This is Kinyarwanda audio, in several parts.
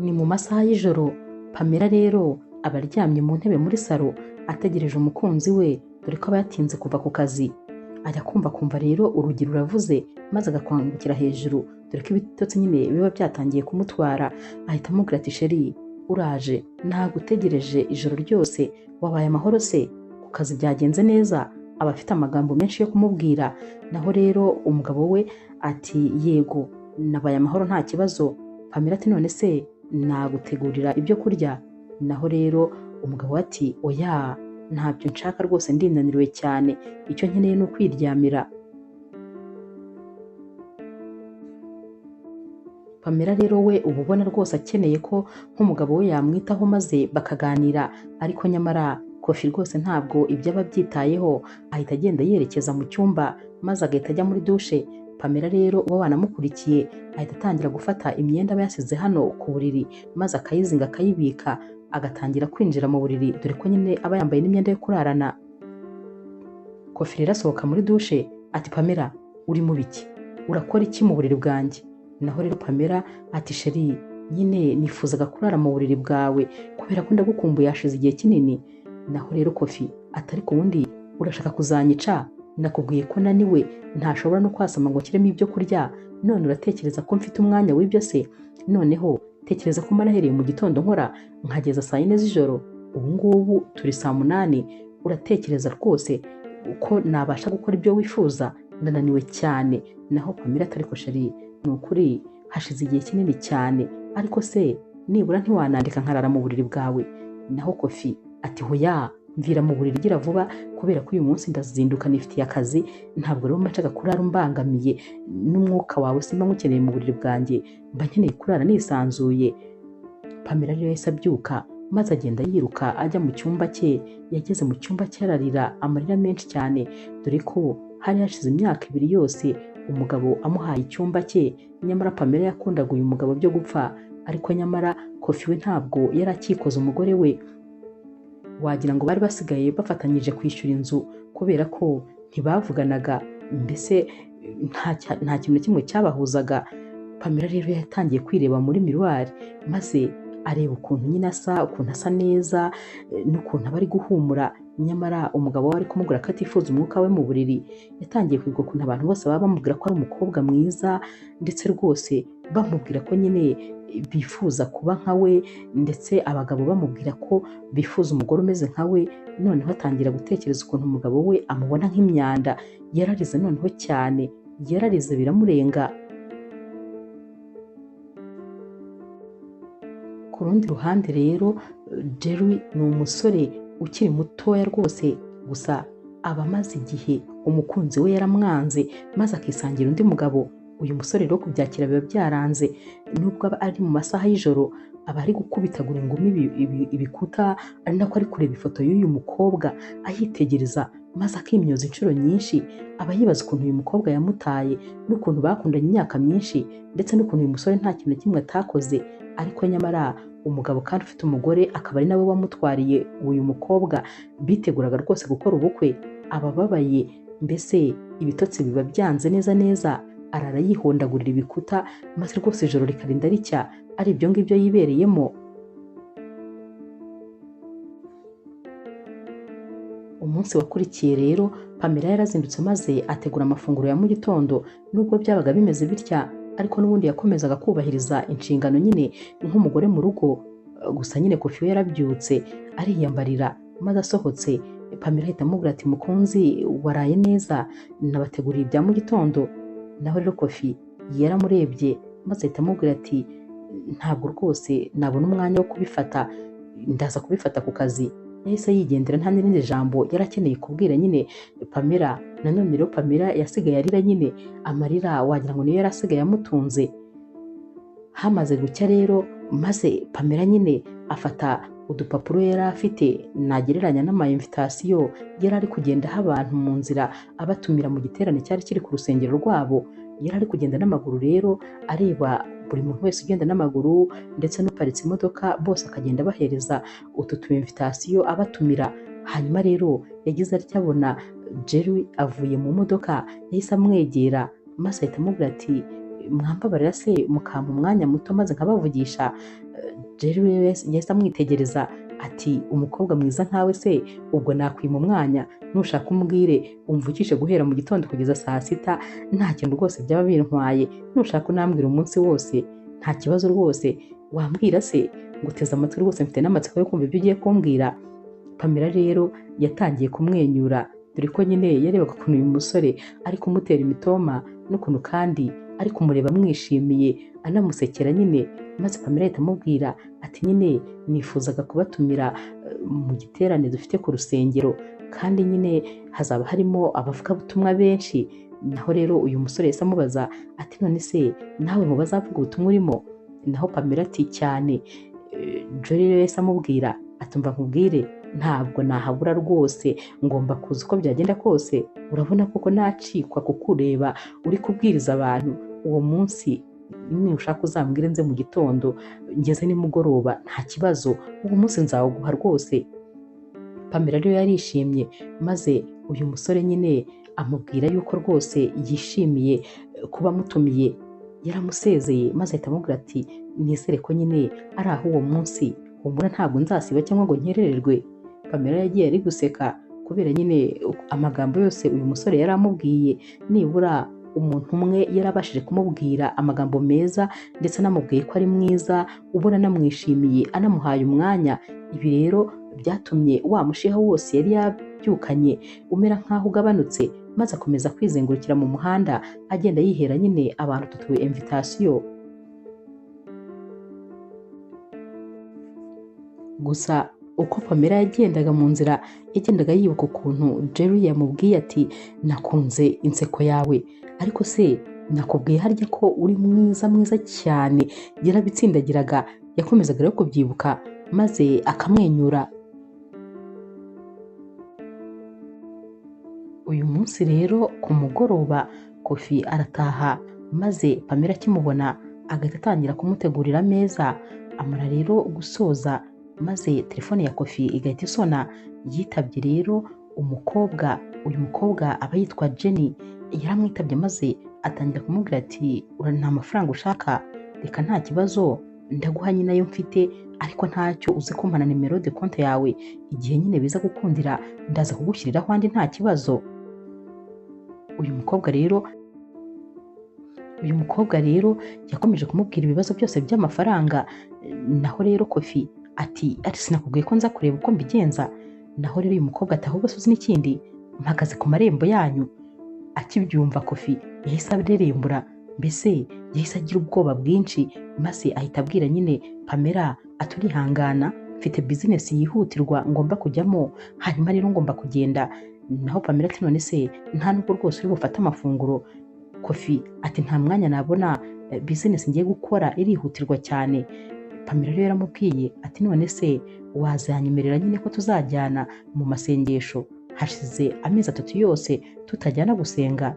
Ni mu masaha y'ijoro, Pamela rero aba aryamye mu ntebe muri salo ategereje umukunzi we, dore ko aba yatinze kuva ku kazi. Ajya kumva kumva rero urugi ruravuze, maze agakangukira hejuru, dore ko ibitotsi nyine biba byatangiye kumutwara. Ahita amubwira ati sheri uraje, nagutegereje ijoro ryose, wabaye amahoro se? Ku kazi byagenze neza? Aba afite amagambo menshi yo kumubwira. Naho rero umugabo we ati yego nabaye amahoro nta kibazo. Pamela ati none se nagutegurira ibyo kurya? Naho rero umugabo we ati oya ntabyo nshaka rwose, ndinaniriwe cyane, icyo nkeneye ni ukwiryamira. Pamela rero we uba ubona rwose akeneye ko nk'umugabo we yamwitaho maze bakaganira, ariko nyamara Kofi rwose ntabwo ibyo aba abyitayeho, ahita agenda yerekeza mu cyumba maze agahita ajya muri dushe. Pamela rero uba wanamukurikiye ahita atangira gufata imyenda aba yasize hano ku buriri, maze akayizinga akayibika, agatangira kwinjira mu buriri, dore ko nyine aba yambaye n'imyenda yo kurarana. Kofi rero asohoka muri dushe ati Pamela uri mu biki? Urakora iki mu buriri bwanjye? Naho rero Pamela ati sheri nyine nifuzaga kurara mu buriri bwawe kubera ko ndagukumbuye hashize igihe kinini. Naho rero Kofi ati ariko ubundi urashaka kuzanyica? Nakubwiye ko naniwe ntashobora no kwasama ngo nshyiremo ibyo kurya, none uratekereza ko mfite umwanya w'ibyo se? Noneho tekereza ko marahereye mu gitondo nkora nkageza saa 4 z'ijoro, ubu ngubu turi saa 8, uratekereza rwose ko nabasha gukora ibyo wifuza? Ndananiwe cyane. Naho Pamela ati ariko sheri ni ukuri hashize igihe kinini cyane, ariko se nibura ntiwanandika nkarara mu buriri bwawe? Naho Kofi ati hoya mvira mu buriri gira vuba, kubera ko uyu munsi ndazinduka nifitiye akazi, ntabwo rero mba nshaka kurara umbangamiye n'umwuka wawe, simba nkukeneye mu buriri bwanjye, mba nkeneye kurara nisanzuye. Pamela rero yahise abyuka maze agenda yiruka ajya mu cyumba cye. Yageze mu cyumba cye ararira amarira menshi cyane, dore ko hari hashize imyaka 2 yose umugabo amuhaye icyumba cye. Nyamara Pamela yakundaga uyu mugabo byo gupfa, ariko nyamara Kofi we ntabwo yari akikoza umugore we. Wagira ngo bari basigaye bafatanyije kwishyura inzu kubera ko ntibavuganaga, mbese nta kintu na kimwe cyabahuzaga. Pamela rero yatangiye kwireba muri miruwari maze areba ukuntu nyine asa, ukuntu asa neza n'ukuntu aba ari guhumura, nyamara umugabo we ari kumubwira ko atifuza umwuka we mu buriri. Yatangiye kwiga ukuntu abantu bose baba bamubwira ko ari umukobwa mwiza, ndetse rwose bamubwira ko nyine bifuza kuba nka we, ndetse abagabo bamubwira ko bifuza umugore umeze nka we. Noneho atangira gutekereza ukuntu umugabo we amubona nk'imyanda. Yararize noneho cyane, yararize biramurenga. Ku rundi ruhande rero Jerry ni umusore ukiri mutoya rwose, gusa aba amaze igihe umukunzi we yaramwanze maze akisangira undi mugabo. Uyu musore rero kubyakira biba byaranze, nubwo aba ari mu masaha y'ijoro aba ari gukubitagura ingumi ibikuta, ari nako ari kureba ifoto y'uyu mukobwa ayitegereza maze akimyoza inshuro nyinshi. Aba yibaza ukuntu uyu mukobwa yamutaye n'ukuntu bakundanye imyaka myinshi, ndetse n'ukuntu uyu musore nta kintu na kimwe atakoze, ariko nyamara umugabo kandi ufite umugore akaba ari nawe wamutwariye uyu mukobwa, biteguraga rwose gukora ubukwe. Aba ababaye, mbese ibitotsi biba byanze neza neza, arara yihondagurira ibikuta maze rwose ijoro rikarinda ricya ari ibyo ngibyo yibereyemo. Umunsi wakurikiye rero Pamela yarazindutse maze ategura amafunguro ya mu gitondo. Nubwo byabaga bimeze bitya, ariko n'ubundi yakomezaga kubahiriza inshingano nyine nk'umugore mu rugo. Gusa nyine Kofi we yarabyutse ariyambarira, maze asohotse Pamela ahita amubwira ati mukunzi waraye neza, nabateguriye ibya mu gitondo. Naho rero Kofi yaramurebye maze ahita amubwira ati ntabwo rwose nabona umwanya wo kubifata, ndaza kubifata ku kazi. Yahise yigendera nta n'irindi jambo yari akeneye kubwira nyine Pamela. Nanone rero Pamela yasigaye arira nyine amarira, wagira ngo niyo yari asigaye amutunze. Hamaze gucya rero maze Pamela nyine afata udupapuro yari afite nagereranya n'ama invitation yari ari kugenda aha abantu mu nzira abatumira mu giterane cyari kiri ku rusengero rwabo. Yari ari kugenda n'amaguru rero areba buri muntu wese ugenda n'amaguru ndetse n'uparitse imodoka, bose akagenda bahereza utu tu invitation abatumira. Hanyuma rero yagize atya abona Jerry avuye mu modoka, yahise amwegera maze ahita amubwira ati Mwambabarira se mukampa umwanya muto maze nkabavugisha? Jerry yahise amwitegereza ati umukobwa mwiza nkawe se ubwo nakwima umwanya? Nushaka umbwire umvukishe guhera mu gitondo kugeza saa sita, nta kintu rwose byaba bintwaye, nushaka unambwira umunsi wose nta kibazo rwose. Wambwira se? Nguteze amatwi rwose, mfite n'amatsiko yo kumva ibyo ugiye kumbwira. Pamela rero yatangiye kumwenyura, dore ko nyine yarebaga ukuntu uyu musore ari kumutera imitoma n'ukuntu kandi ari kumureba amwishimiye anamusekera nyine. Maze Pamela ahita amubwira ati nyine nifuzaga kubatumira mu giterane dufite ku rusengero, kandi nyine hazaba harimo abavugabutumwa benshi. Naho rero uyu musore yahise amubaza ati none se nawe mu bazavuga ubutumwa urimo? Naho Pamela ati cyane. Jerry rero yahise amubwira ati umva nkubwire, ntabwo nahabura rwose, ngomba kuza uko byagenda kose. Urabona koko nacikwa kukureba uri kubwiriza abantu uwo munsi, nushaka uzambwire nze mu gitondo ngeze nimugoroba nta kibazo, uwo munsi nzawuguha rwose. Pamela rero yarishimye, maze uyu musore nyine amubwira yuko rwose yishimiye kuba amutumiye. Yaramusezeye maze ahita amubwira ati nizere ko nyine ari aho uwo munsi, humura ntabwo nzasiba cyangwa ngo nkerererwe. Pamela yagiye ari guseka kubera nyine amagambo yose uyu musore yari amubwiye. Nibura umuntu umwe yarabashije kumubwira amagambo meza, ndetse anamubwiye ko ari mwiza, ubona anamwishimiye, anamuhaye umwanya. Ibi rero byatumye wa mushiha wose yari yabyukanye umera nk'aho ugabanutse, maze akomeza kwizengurukira mu muhanda agenda yihera nyine abantu tutuwe invitation. Gusa uko Pamela yagendaga mu nzira, yagendaga yibuka ukuntu Jerry yamubwiye ati nakunze inseko yawe, ariko se nakubwiye harya ko uri mwiza mwiza cyane. Yarabitsindagiraga, yakomezaga rero kubyibuka maze akamwenyura. Uyu munsi rero ku mugoroba Kofi arataha, maze Pamela akimubona agahita atangira kumutegurira ameza. Amara rero gusoza, maze telefone ya Kofi igahita isona. Yitabye rero umukobwa, uyu mukobwa aba yitwa Jenny. Yaramwitabye maze atangira kumubwira ati nta mafaranga ushaka, reka nta kibazo ndaguha nyine ayo mfite, ariko ntacyo uzi kumpana nimero de konte yawe, igihe nyine biza gukundira ndaza kugushyiriraho andi nta kibazo. Uyu mukobwa rero yakomeje kumubwira ibibazo byose by'amafaranga. Naho rero Kofi ati sinakubwiye ko nza kureba uko mbigenza. Naho rero uyu mukobwa ati ahubwo uzi n'ikindi, mpagaze ku marembo yanyu. Akibyumva Kofi yahise arerembura, mbese yahise agira ubwoba bwinshi, maze ahita abwira nyine Pamela ati urihangana, mfite bizinesi yihutirwa ngomba kujyamo, hanyuma rero ngomba kugenda. Naho Pamela ati none se nta nubwo rwose uri bufate amafunguro? Kofi ati nta mwanya nabona, bizinesi ngiye gukora irihutirwa cyane. Pamela rero yaramubwiye ati none se wazanyemerera nyine ko tuzajyana mu masengesho? Hashize amezi 3 yose tutajyana gusenga.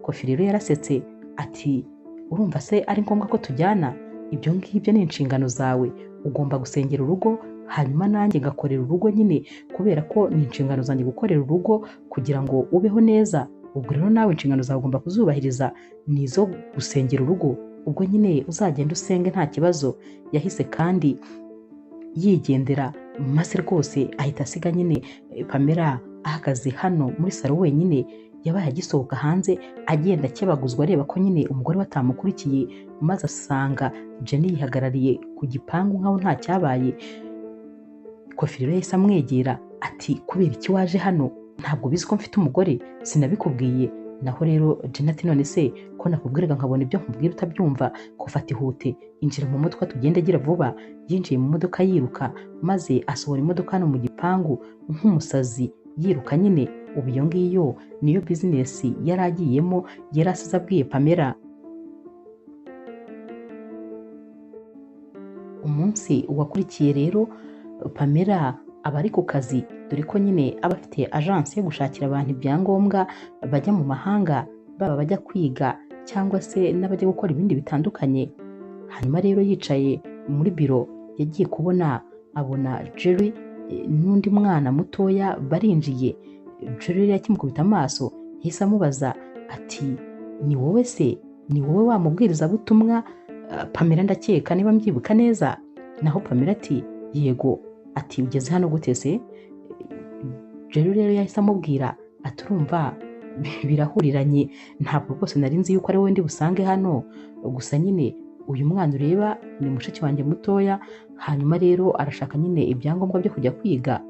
Kofi rero yarasetse ati urumva se ari ngombwa ko tujyana? Ibyo ngibyo ni inshingano zawe, ugomba gusengera urugo, hanyuma nanjye ngakorera urugo nyine, kubera ko ni inshingano zanjye gukorera urugo kugira ngo ubeho neza. Ubwo rero nawe inshingano zawe ugomba kuzubahiriza, ni izo gusengera urugo, ubwo nyine uzagenda usenge nta kibazo. Yahise kandi yigendera, maze rwose ahita asiga nyine Pamela ahagaze hano muri salo wenyine. Yabaye agisohoka hanze agenda akebaguzwa areba ko nyine umugore we atamukurikiye, maze asanga Jenny yihagarariye ku gipangu nkaho nta cyabaye. Kofi rero yahise amwegera ati kubera iki waje hano? Ntabwo ubizi ko mfite umugore? Sinabikubwiye? Naho rero Jenny ati none se ko nakubwiraga nkabona ibyo nkubwira utabyumva? Kofi ati hute, injira mu modoka tugende gira vuba. Yinjiye mu modoka yiruka, maze asohora imodoka hano mu gipangu nk'umusazi yiruka nyine. Ubu iyo ngiyo niyo bizinesi yari agiyemo, yari asize abwiye Pamela. Umunsi wakurikiye rero Pamela aba ari ku kazi, dore ko nyine aba afite agence yo gushakira abantu ibyangombwa bajya mu mahanga, baba bajya kwiga cyangwa se n'abajya gukora ibindi bitandukanye. Hanyuma rero yicaye muri biro, yagiye kubona abona Jerry n'undi mwana mutoya barinjiye. Jerry yakimukubita amaso yahise amubaza ati ni wowe se? Ni wowe wa mubwirizabutumwa Pamela, ndakeka niba mbyibuka neza. Naho Pamela ati yego. Ati ugeze hano gute se? Jerry rero yahise amubwira ati urumva birahuriranye, ntabwo rwose nari nzi yuko ari wowe ndi busange hano, gusa nyine uyu mwana ureba ni mushiki wanjye mutoya, hanyuma rero arashaka nyine ibyangombwa byo kujya kwiga.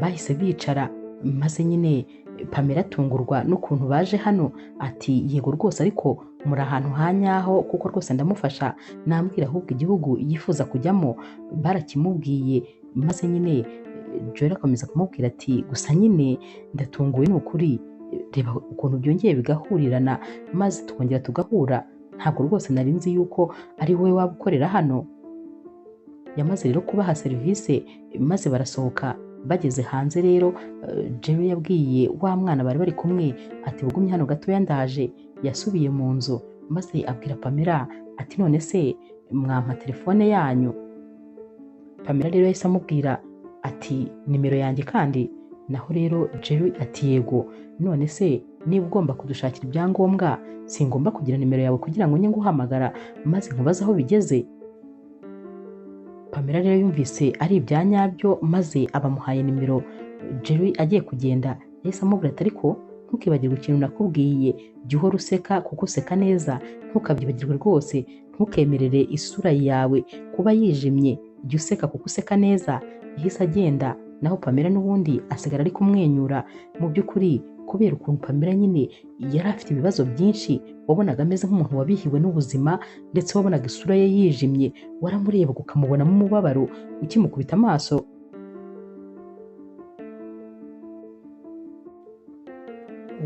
Bahise bicara, maze nyine Pamela atungurwa n'ukuntu baje hano, ati yego rwose ariko muri ahantu ha nyaho kuko rwose ndamufasha, nambwira ahubwo igihugu yifuza kujyamo barakimubwiye. Maze nyine Joel akomeza kumubwira ati gusa nyine ndatunguwe ni ukuri, reba ukuntu byongeye bigahurirana maze tukongera tugahura, ntabwo rwose nari nzi yuko ari wowe waba ukorera hano. Yamaze rero kubaha serivisi maze barasohoka. Bageze hanze rero Jerry yabwiye wa mwana bari bari kumwe ati bugumye hano gatoya ndaje. Yasubiye mu nzu maze abwira Pamela ati none se mwampa telefone yanyu? Pamela rero yahise amubwira ati nimero yanjye kandi? Naho rero Jerry ati yego, none se niba ugomba kudushakira ibyangombwa singomba kugira nimero yawe kugira ngo njye nguhamagara maze nkubaze aho bigeze? Pamela rero yumvise ari ibya nyabyo maze abamuhaye nimero. Jerry agiye kugenda yahise amubwira ati ariko ntukibagirwe ikintu nakubwiye, jya uhora useka kuko useka neza, ntukabyibagirwe rwose, ntukemerere isura yawe kuba yijimye, jya useka kuko useka neza. Yahise agenda, naho Pamela n'ubundi asigara ari kumwenyura. Mu by'ukuri kubera ukuntu Pamela nyine yari afite ibibazo byinshi, wabonaga ameze nk'umuntu wabihiwe n'ubuzima, ndetse wabonaga isura ye yijimye, waramurebaga ukamubonamo umubabaro ukimukubita amaso.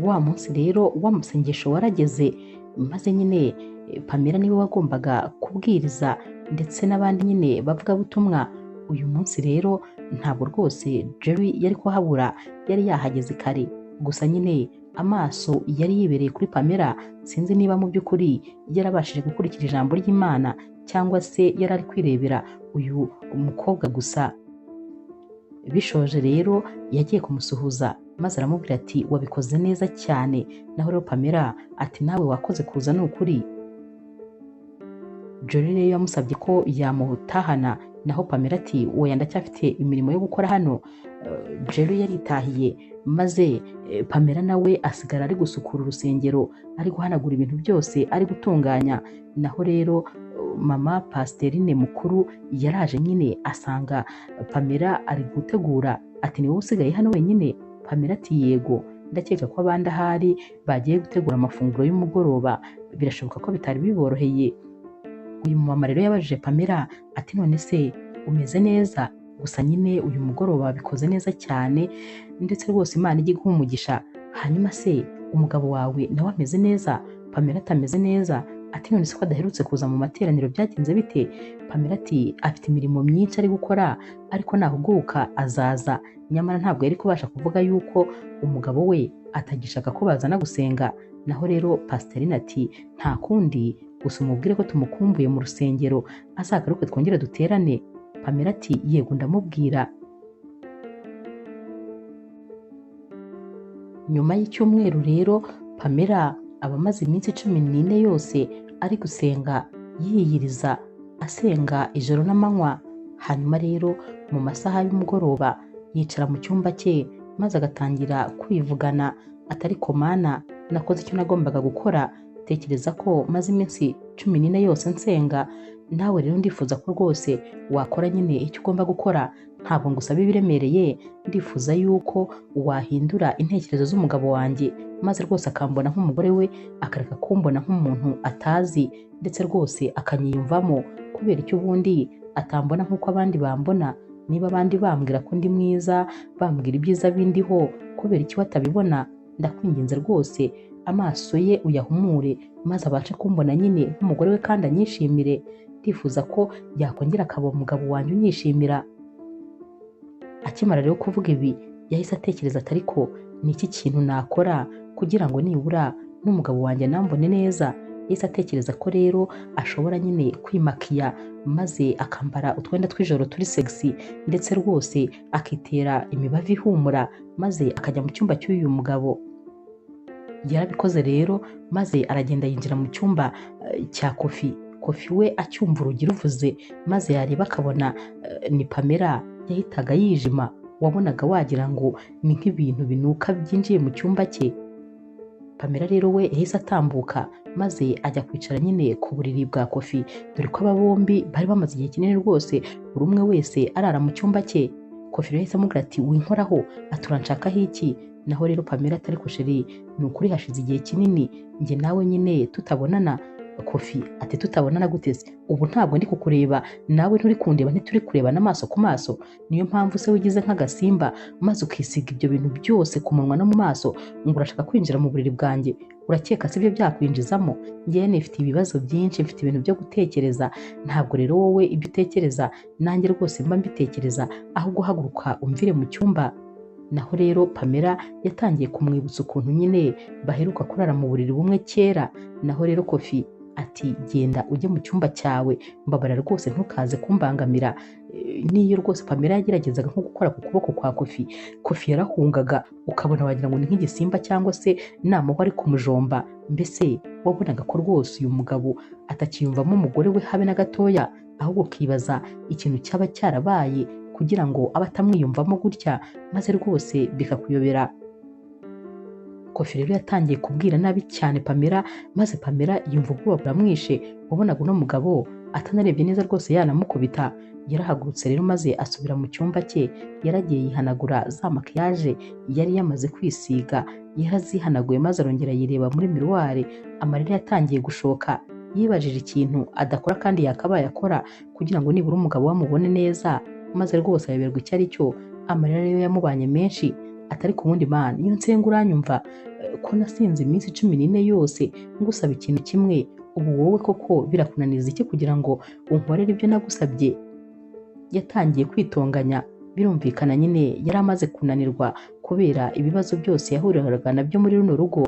Wa munsi rero w'amasengesho warageze, maze nyine Pamela niwe wagombaga kubwiriza ndetse n'abandi nyine bavugabutumwa. Uyu munsi rero ntabwo rwose Jerry yari kuhabura, yari yahageze kare, gusa nyine amaso yari yibereye kuri Pamela. Sinzi niba mu by'ukuri yarabashije gukurikira ijambo ry'Imana cyangwa se yari ari kwirebera uyu mukobwa gusa. Bishoje rero yagiye kumusuhuza maze aramubwira ati wabikoze neza cyane. Naho rero Pamela ati nawe wakoze kuza ni ukuri. Jerry rero yamusabye ko yamutahana, naho Pamela ati oya ndacyafite imirimo yo gukora hano. Jerry yaritahiye maze Pamela nawe asigara ari gusukura urusengero, ari guhanagura ibintu byose, ari gutunganya. Naho rero mama Pasiterine mukuru yaraje nyine asanga Pamela ari gutegura, ati ni wowe usigaye hano wenyine? Pamela ati yego, ndakeka ko abandi ahari bagiye gutegura amafunguro y'umugoroba, birashoboka ko bitari biboroheye. Uyu mumama rero yabajije Pamela ati none se umeze neza? Gusa nyine uyu mugoroba bikoze neza cyane, ndetse rwose Imana ijye iguha umugisha. Hanyuma se umugabo wawe nawe ameze neza? Pamela atameze neza. Ati none se ko adaherutse kuza mu materaniro byagenze bite? Pamela ati afite imirimo myinshi ari gukora, ariko nahuguka azaza. Nyamara ntabwo yari kubasha kuvuga yuko umugabo we atagishaka ko bazana gusenga. Naho rero Pasiterine ati nta kundi, gusa umubwire ko tumukumbuye mu rusengero, azagaruke twongere duterane. Pamela ati yego ndamubwira. Nyuma y'icyumweru rero Pamela aba amaze iminsi 14 yose ari gusenga yiyiriza, asenga ijoro n'amanywa. Hanyuma rero mu masaha y'umugoroba yicara mu cyumba cye maze agatangira kwivugana atari komana, nakoze icyo nagombaga gukora, tekereza ko maze iminsi 14 yose nsenga, nawe rero ndifuza ko rwose wakora nyine icyo ugomba gukora, ntabwo ngusaba ibiremereye, ndifuza yuko wahindura intekerezo z'umugabo wanjye maze rwose akambona nk'umugore we, akareka kumbona nk'umuntu atazi, ndetse rwose akanyiyumvamo, kubera icyo ubundi atambona nk'uko abandi bambona. Niba abandi bambwira ko ndi mwiza, bambwira ibyiza bindiho, kubera icyo batabibona? Ndakwinginze rwose amaso ye uyahumure maze abashe kumbona nyine nk'umugore we kandi anyishimire. Ndifuza ko yakongera akaba umugabo wanjye unyishimira. Akimara rero kuvuga ibi yahise atekereza ati ariko ni iki kintu nakora kugira ngo nibura n'umugabo wanjye nambone neza? Yahise atekereza ko rero ashobora nyine kwimakiya maze akambara utwenda tw'ijoro turi sexy, ndetse rwose akitera imibavu ihumura, maze akajya mu cyumba cy'uyu mugabo. Yarabikoze rero maze aragenda yinjira mu cyumba cya Kofi. Kofi we acyumva urugi ruvuze maze yareba akabona ni Pamela, yahitaga yijima, wabonaga wagira ngo ni nk'ibintu binuka byinjiye mu cyumba cye. Pamela rero we yahise atambuka maze ajya kwicara nyine ku buriri bwa Kofi, dore ko aba bombi bari bamaze igihe kinini rwose buri umwe wese arara mu cyumba cye. Kofi rero yahise amubwira ati winkoraho, aturanshakaho iki? Naho rero Pamela atari ko sheri, ni ukuri hashize igihe kinini njye nawe nyine tutabonana. Kofi ati tutabonana gute se? Ubu ntabwo ndi kukureba, nawe nturi kundeba, ntituri kurebana amaso ku maso, niyo mpamvu se wigize nk'agasimba maze ukisiga ibyo bintu byose ku munwa no mu maso ngo urashaka kwinjira mu buriri bwanjye. Urakeka si byo byakwinjizamo? Njyewe nifite ibibazo byinshi, mfite ibintu byo gutekereza, ntabwo rero wowe ibyo utekereza nanjye rwose mba mbitekereza, ahubwo haguruka umvire mu cyumba. Naho rero Pamela yatangiye kumwibutsa ukuntu nyine baheruka kurara mu buriri bumwe kera. Naho rero Kofi ati genda ujye mu cyumba cyawe, mbabara rwose ntukaze kumbangamira. Niyo rwose Pamela yageragezaga nko gukora ku kuboko kwa Kofi, Kofi yarahungaga ukabona wagira ngo ni nk'igisimba cyangwa se namuhwa ari kumujomba. Mbese wabonaga ko rwose uyu mugabo atakiyumvamo umugore we habe na gatoya, ahubwo ukibaza ikintu cyaba cyarabaye kugira ngo abe atamwiyumvamo gutya, maze rwose bikakuyobera. Kofi rero yatangiye kubwira nabi cyane Pamela, maze Pamela yumva ubwoba buramwishe, wabonaga uno mugabo atanarebye neza rwose yanamukubita. Yarahagurutse rero maze asubira mu cyumba cye, yaragiye yihanagura za makiyaje yari yamaze kwisiga, yarazihanaguye maze arongera yireba muri miruwari, amarira yatangiye gushoka. Yibajije ikintu adakora kandi yakabaye akora kugira ngo nibura umugabo we amubone neza, maze rwose ayoberwa icyo ari cyo. Amarira rero yamubanye menshi, atari ku wundi mana iyo nsenga uranyumva ko nasinze iminsi 14 yose ngusaba ikintu kimwe, ubu wowe koko birakunaniza iki kugira ngo unkorere ibyo nagusabye? Yatangiye kwitonganya, birumvikana nyine yari amaze kunanirwa kubera ibibazo byose yahuriraga nabyo muri runo rugo.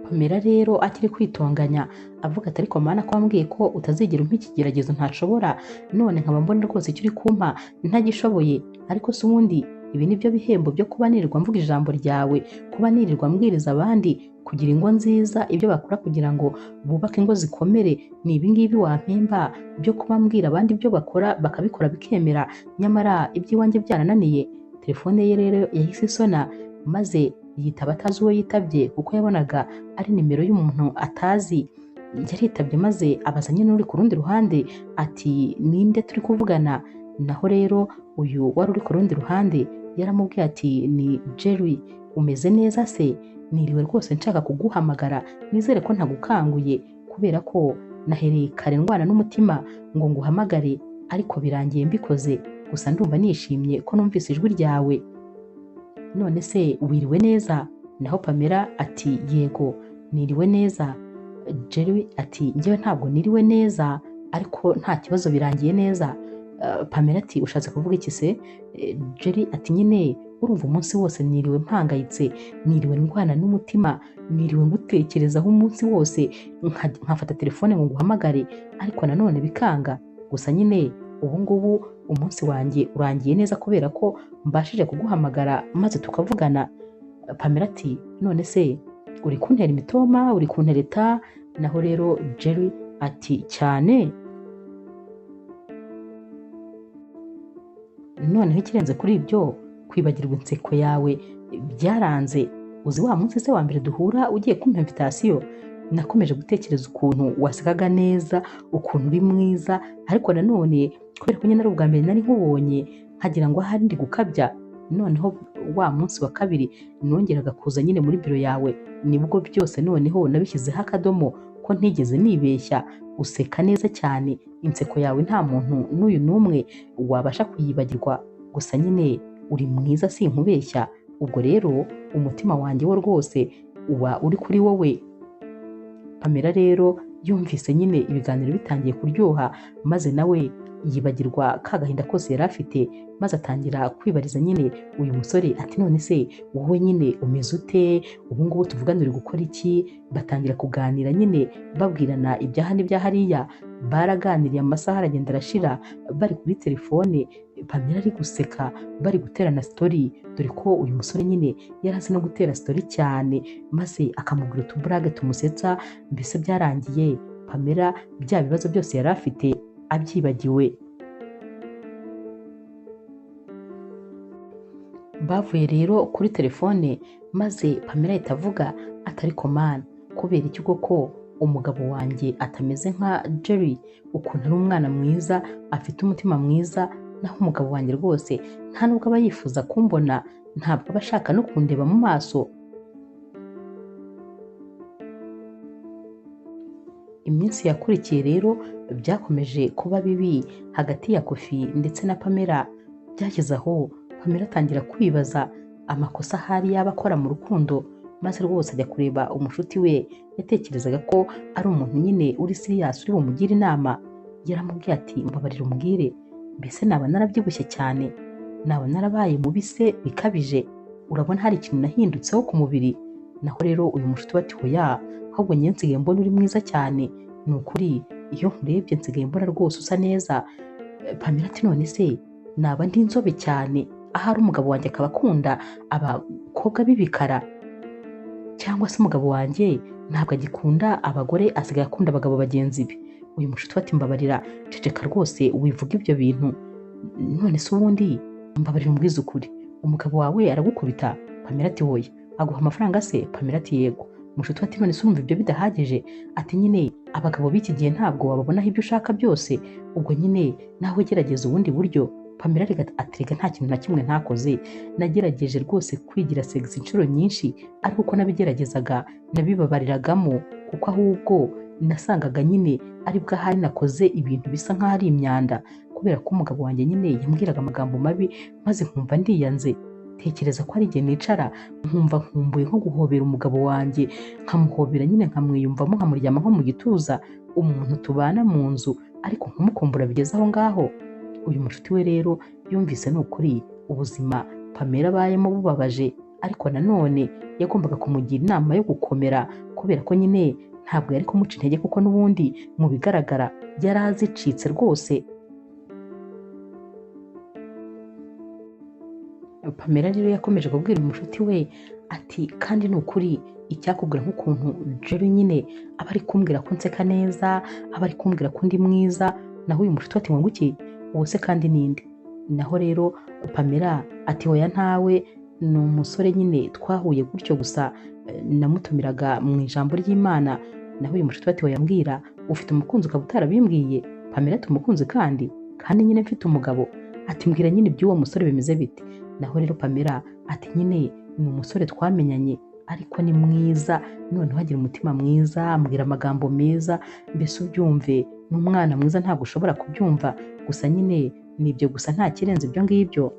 Pamela rero akiri kwitonganya avuga ati ariko mana ko wambwiye ko utazigera umpa ikigeragezo ntashobora, none nkaba mbona rwose icyo uri kumpa ntagishoboye. Ariko se ubundi ibi nibyo bihembo byo kuba nirirwa mvuga ijambo ryawe, kuba nirirwa mbwiriza abandi kugira ingo nziza, ibyo bakora kugira ngo bubake ingo zikomere, ni ibi ngibi wampemba byo kuba mbwira abandi ibyo bakora bakabikora bikemera, nyamara iby'iwanjye byarananiye. Telefone ye rero yahise isona maze yitaba atazi uwo yitabye, kuko yabonaga ari nimero y'umuntu atazi. Yaritabye maze abaza nyine uri ku rundi ruhande ati ninde turi kuvugana? Naho rero uyu wari uri ku rundi ruhande yaramubwiye ati ni Jerry, umeze neza se? Niriwe rwose nshaka kuguhamagara, nizere ko ntagukanguye kubera ko nahereye kare ndwana n'umutima ngo nguhamagare, ariko birangiye mbikoze, gusa ndumva nishimye ko numvise ijwi ryawe. None se wiriwe neza? Naho Pamela ati yego niriwe neza. Jerry ati njyewe ntabwo niriwe neza, ariko nta kibazo birangiye neza. Pamela ati ushatse kuvuga iki se? Jerry ati nyine urumva umunsi wose niriwe mpangayitse, niriwe ndwana n'umutima, niriwe ngutekerezaho umunsi wose, nkafata telefone ngo nguhamagare ariko nanone bikanga. Gusa nyine ubu ngubu umunsi wanjye urangiye neza kubera ko mbashije kuguhamagara maze tukavugana. Pamela ati none se uri kuntera imitoma, uri kuntereta? Naho rero Jerry ati cyane. Noneho ikirenze kuri ibyo, kwibagirwa inseko yawe byaranze. Uzi wa munsi se wa mbere duhura ugiye kumpa invitation, nakomeje gutekereza ukuntu wasekaga neza, ukuntu uri mwiza, ariko nanone kubera ko nyine ari ubwa mbere nari nkubonye nkagira ngo ahari ndi gukabya. Noneho wa munsi wa kabiri nongeraga kuza nyine muri biro yawe, nibwo byose noneho nabishyizeho akadomo ko ntigeze nibeshya. Useka neza cyane, inseko yawe nta muntu n'uyu n'umwe wabasha kuyibagirwa. Gusa nyine uri mwiza sinkubeshya, ubwo rero umutima wanjye wo rwose uba uri kuri wowe. Pamela rero yumvise nyine ibiganiro bitangiye kuryoha, maze nawe yibagirwa ka gahinda kose yari afite, maze atangira kwibariza nyine uyu musore ati none se wowe nyine umeze ute? Ubu ngubu tuvugana uri gukora iki? Batangira kuganira nyine babwirana ibyaha n'ibya hariya. Baraganiriye amasaha aragenda arashira bari kuri telefone, Pamela ari guseka bari guterana story, dore ko uyu musore nyine yari azi no gutera story cyane, maze akamubwira utuburage tumusetsa. Mbese byarangiye Pamela bya bibazo byose yari afite abyibagiwe. Bavuye rero kuri telefone, maze Pamela ahita avuga atari komana, kubera iki koko umugabo wanjye atameze nka Jerry, ukuntu ari umwana mwiza, afite umutima mwiza, naho umugabo wanjye rwose nta nubwo aba yifuza kumbona, ntabwo aba ashaka no kundeba mu maso. Iminsi yakurikiye rero byakomeje kuba bibi hagati ya Kofi ndetse na Pamela. Byageze aho Pamela atangira kwibaza amakosa ahari yaba akora mu rukundo, maze rwose ajya kureba umushuti we yatekerezaga ko ari umuntu nyine uri serious uri bumugire inama. Yaramubwiye ati mbabarira umbwire, mbese naba narabyibushye cyane, naba narabaye mubi se bikabije, urabona hari ikintu nahindutseho ku mubiri? Naho rero uyu mushuti we ati hoya, ahubwo njye nsigaye mbona uri mwiza cyane, ni ukuri iyo nkurebye nsigaye mbona rwose usa neza. Pamela ati none se naba ndi inzobe cyane, ahari umugabo wanjye akaba akunda abakobwa b'ibikara, cyangwa se umugabo wanjye ntabwo agikunda abagore, asigaye akunda abagabo bagenzi be. Uyu mushuti we ati mbabarira ceceka rwose wivuga ibyo bintu, none se ubundi mbabarira umbwize ukuri, umugabo wawe aragukubita? Pamela ati hoya. Aguha amafaranga se? Pamela ati yego. Mushuti we ati none se urumva ibyo bidahagije? Ati nyine abagabo b'iki gihe ntabwo wababonaho ibyo ushaka byose, ubwo nyine nawe gerageza ubundi buryo. Pamela aterega nta kintu na kimwe ntakoze, nagerageje rwose kwigira sex inshuro nyinshi, ariko uko nabigeragezaga nabibabariragamo, kuko ahubwo nasangaga nyine aribwo ahari nakoze ibintu bisa nk'aho ari imyanda, kubera ko umugabo wanjye nyine yambwiraga amagambo mabi maze nkumva ndiyanze. Tekereza ko ari igihe nicara nkumva nkumbuye nko guhobera umugabo wanjye, nkamuhobera nyine nkamwiyumvamo, nkamuryama nko mu gituza, umuntu tubana mu nzu, ariko nkumukumbura bigeze aho ngaho. Uyu mushuti we rero yumvise ni ukuri ubuzima Pamela abayemo bubabaje, ariko nanone yagombaga kumugira inama yo gukomera, kubera ko nyine ntabwo yari kumuca intege, kuko n'ubundi mu bigaragara yari azicitse rwose. Pamela rero yakomeje kubwira umushuti we ati kandi ni ukuri icyakubwira nk'ukuntu Jerry nyine aba ari kumbwira ko nseka neza, aba ari kumbwira ko ndi mwiza, naho uyu mushuti ati ngo nguki uwo se kandi ninde? Naho rero Pamela ati hoya ntawe, ni umusore nyine twahuye gutyo gusa, namutumiraga mu ijambo ry'Imana. Naho uyu mushuti ati hoya mbwira, ufite umukunzi ukaba utarabimbwiye? Pamela ati umukunzi kandi nyine mfite umugabo. Ati mbwira nyine iby'uwo musore bimeze bite? Naho rero Pamela ati nyine ni umusore twamenyanye, ariko ni mwiza, noneho agira umutima mwiza, ambwira amagambo meza, mbese ubyumve ni umwana mwiza, ntabwo ushobora kubyumva, gusa nyine ni ibyo gusa, nta kirenze ibyo ngibyo.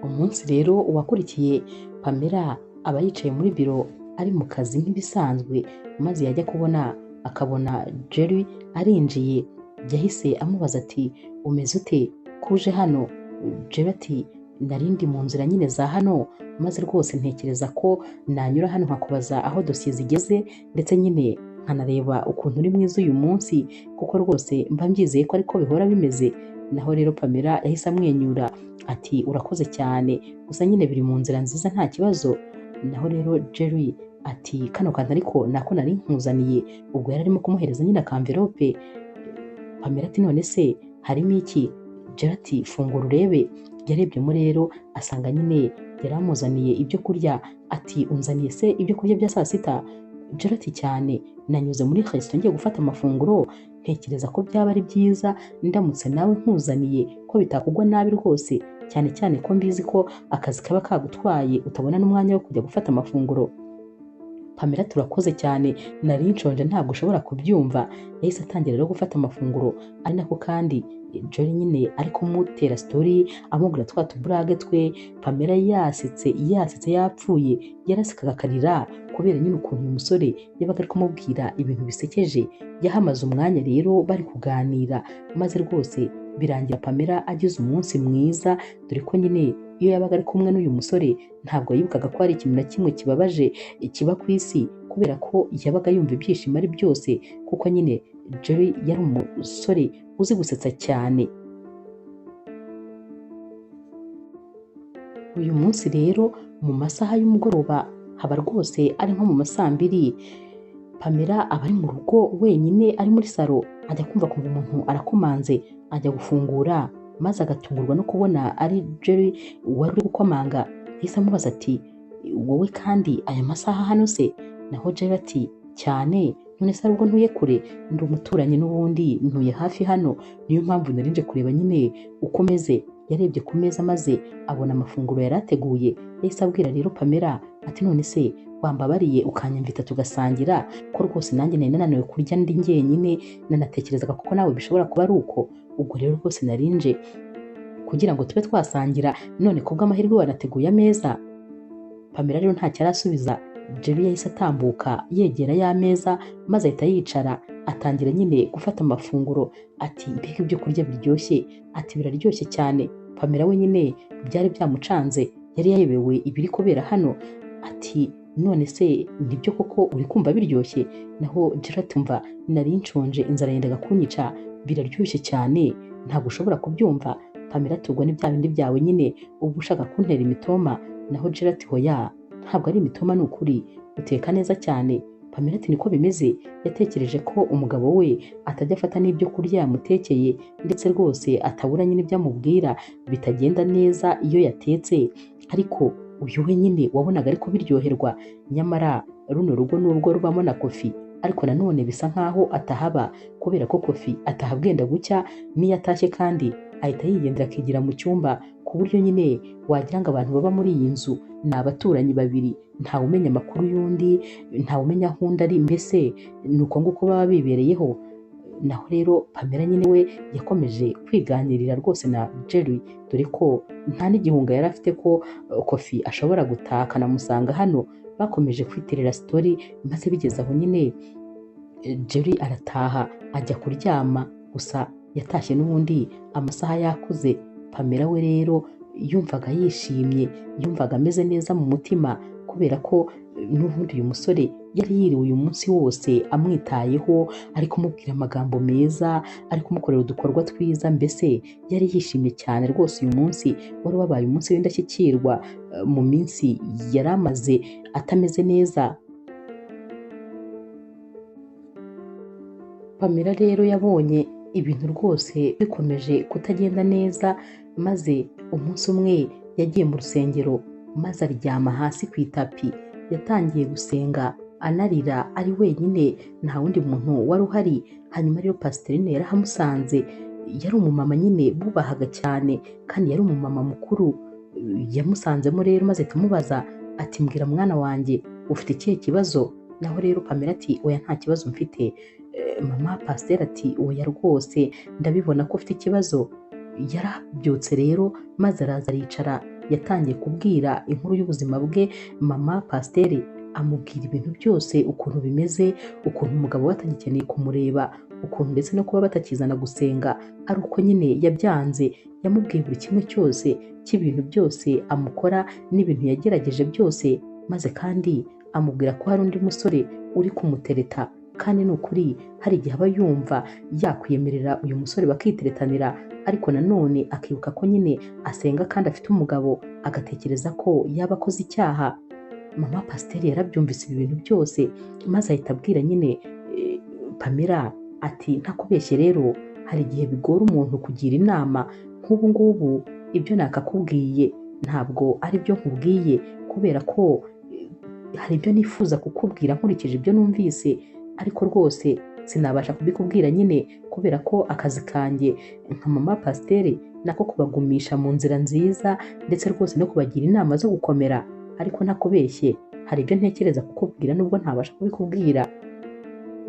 Umunsi rero uwakurikiye Pamela aba yicaye muri biro ari mu kazi nk'ibisanzwe, maze yajya kubona akabona Jerry arinjiye. Yahise amubaza ati umeze ute kuje hano? Jerry ati narindi mu nzira nyine za hano, maze rwose ntekereza ko nanyura hano nkakubaza aho dosiye zigeze, ndetse nyine nkanareba ukuntu uri mwiza uyu munsi, kuko rwose mba mbyizeye ko ariko bihora bimeze. Naho rero Pamela yahise amwenyura ati urakoze cyane, gusa nyine biri mu nzira nziza nta kibazo. Naho rero Jerry ati kano kantu ariko nako nari nkuzaniye, ubwo yari arimo kumuhereza nyine akamverope. Pamela ati none se harimo iki? Jerry ati fungura urebe. Yarebyemo rero asanga nyine yari amuzaniye ibyo kurya. Ati unzaniye se ibyo kurya bya saa sita? Jerry ati cyane, nanyuze muri resitora ngiye gufata amafunguro, ntekereza ko byaba ari byiza ndamutse nawe nkuzaniye, ko bitakugwa nabi rwose, cyane cyane ko mbizi ko akazi kaba kagutwaye utabona n'umwanya wo kujya gufata amafunguro. Pamela turakoze cyane, nari nshonje ntabwo ushobora kubyumva. Yahise atangira rero gufata amafunguro, ari nako kandi Jerry nyine ari kumutera story amubwira twa tuburage twe. Pamela yasetse yasetse yapfuye, yarasekaga akarira kubera nyine ukuntu uyu musore yabaga ari kumubwira ibintu bisekeje. Yahamaze umwanya rero bari kuganira, maze rwose birangira Pamela agize umunsi mwiza, dore ko nyine iyo yabaga ari kumwe n'uyu musore ntabwo yibukaga ko hari ikintu na kimwe kibabaje kiba ku isi, kubera ko yabaga yumva ibyishimo ari byose, kuko nyine Jerry yari umusore uzi gusetsa cyane. Uyu munsi rero mu masaha y'umugoroba haba rwose ari nko mu ma 2:00, Pamela aba ari mu rugo wenyine ari muri salo, ajya kumva kumva umuntu arakomanze, ajya gufungura maze agatungurwa no kubona ari Jerry wari uri gukomanga. Yahise amubaza ati wowe kandi aya masaha hano se? Naho Jerry ati cyane, none se ubwo ntuye kure, ndi umuturanyi n'ubundi ntuye hafi hano, niyo mpamvu narinje kureba nyine uko meze. Yarebye ku meza maze abona amafunguro yari ateguye. Yahise abwira rero Pamela ati none se wambabariye ukanyumvita tugasangira, ko rwose nanjye nari nananiwe kurya ndi njyenyine, nanatekerezaga kuko nawe bishobora kuba ari uko, ubwo rero rwose narinje kugira ngo tube twasangira, none kubw'amahirwe wanateguye ameza. Pamela rero ntacyo arasubiza. Jerry yahise atambuka yegera ya meza maze ahita yicara, atangira nyine gufata amafunguro. Ati mbega ibyo kurya biryoshye, ati biraryoshye cyane. Pamela we nyine byari byamucanze, yari yayobewe ibiri kubera hano. Ati none se nibyo koko uri kumva biryoshye? Naho Jerry ati umva nari nshonje, inzara yendaga kunyica, biraryoshye cyane ntabwo ushobora kubyumva. Pamela ati ubwo ni bya bindi byawe nyine ubwo ushaka kuntera imitoma. Naho Jerry ati hoya ntabwo ari imitoma, ni ukuri uteka neza cyane. Pamela ati niko bimeze. Yatekereje ko umugabo we atajya afata n'ibyo kurya yamutekeye, ndetse rwose atabura nyine ibyo amubwira bitagenda neza iyo yatetse, ariko uyu we nyine wabonaga ariko biryoherwa. Nyamara runo rugo nubwo rubamo na Kofi, ariko nanone bisa nkaho atahaba, kubera ko Kofi atahabwenda gucya, n'iyo atashye kandi ahita yigendera akigira mu cyumba, ku buryo nyine wagira ngo abantu baba muri iyi nzu ni abaturanyi babiri, ntawe umenya amakuru y'undi, ntawe umenya aho undi ari, mbese ni uko nguko baba bibereyeho. Naho rero Pamela nyine we yakomeje kwiganirira rwose na Jerry, dore ko nta n'igihunga yari afite ko Kofi ashobora gutaha akanamusanga hano. Bakomeje kwiterera story maze bigeze aho nyine Jerry arataha ajya kuryama, gusa yatashye n'ubundi amasaha yakuze. Pamela we rero yumvaga yishimye, yumvaga ameze neza mu mutima, kubera ko n'ubundi uyu musore yari yiriwe uyu munsi wose amwitayeho, ari kumubwira amagambo meza, ari kumukorera udukorwa twiza, mbese yari yishimye cyane rwose. Uyu munsi wari wabaye umunsi w'indashyikirwa mu minsi yari amaze atameze neza. Pamela rero yabonye ibintu rwose bikomeje kutagenda neza, maze umunsi umwe yagiye mu rusengero maze aryama hasi ku itapi. Yatangiye gusenga anarira ari wenyine, nta wundi muntu wari uhari. Hanyuma rero Pasiterine yarahamusanze, yari umumama nyine bubahaga cyane kandi yari umumama mukuru. Yamusanzemo rero maze tumubaza ati mbwira mwana wanjye ufite ikihe kibazo? Naho rero Pamela ati oya nta kibazo mfite. Mama Pasiteri ati oya rwose ndabibona ko ufite ikibazo. Yarabyutse rero maze araza aricara, yatangiye kubwira inkuru y'ubuzima bwe mama Pasiteri, amubwira ibintu byose ukuntu bimeze, ukuntu umugabo we atagikeneye kumureba, ukuntu ndetse no kuba batakizana gusenga ari uko nyine yabyanze. Yamubwiye buri kimwe cyose cy'ibintu byose amukora n'ibintu yagerageje byose, maze kandi amubwira ko hari undi musore uri kumutereta, kandi ni ukuri hari igihe aba yumva yakwiyemerera uyu musore bakiteretanira, ariko nanone akibuka ko nyine asenga kandi afite umugabo, agatekereza ko yaba akoze icyaha. Mama Pasiteri yarabyumvise ibi bintu byose, maze ahita abwira nyine Pamela ati ntakubeshye rero, hari igihe bigora umuntu kugira inama nk'ubu ngubu, ibyo nakakubwiye ntabwo ari byo nkubwiye, kubera ko hari ibyo nifuza kukubwira nkurikije ibyo numvise, ariko rwose sinabasha kubikubwira nyine kubera ko akazi kanjye nka mama Pasiteri nako kubagumisha mu nzira nziza, ndetse rwose no kubagira inama zo gukomera, ariko ntakubeshye hari ibyo ntekereza kukubwira nubwo ntabasha kubikubwira.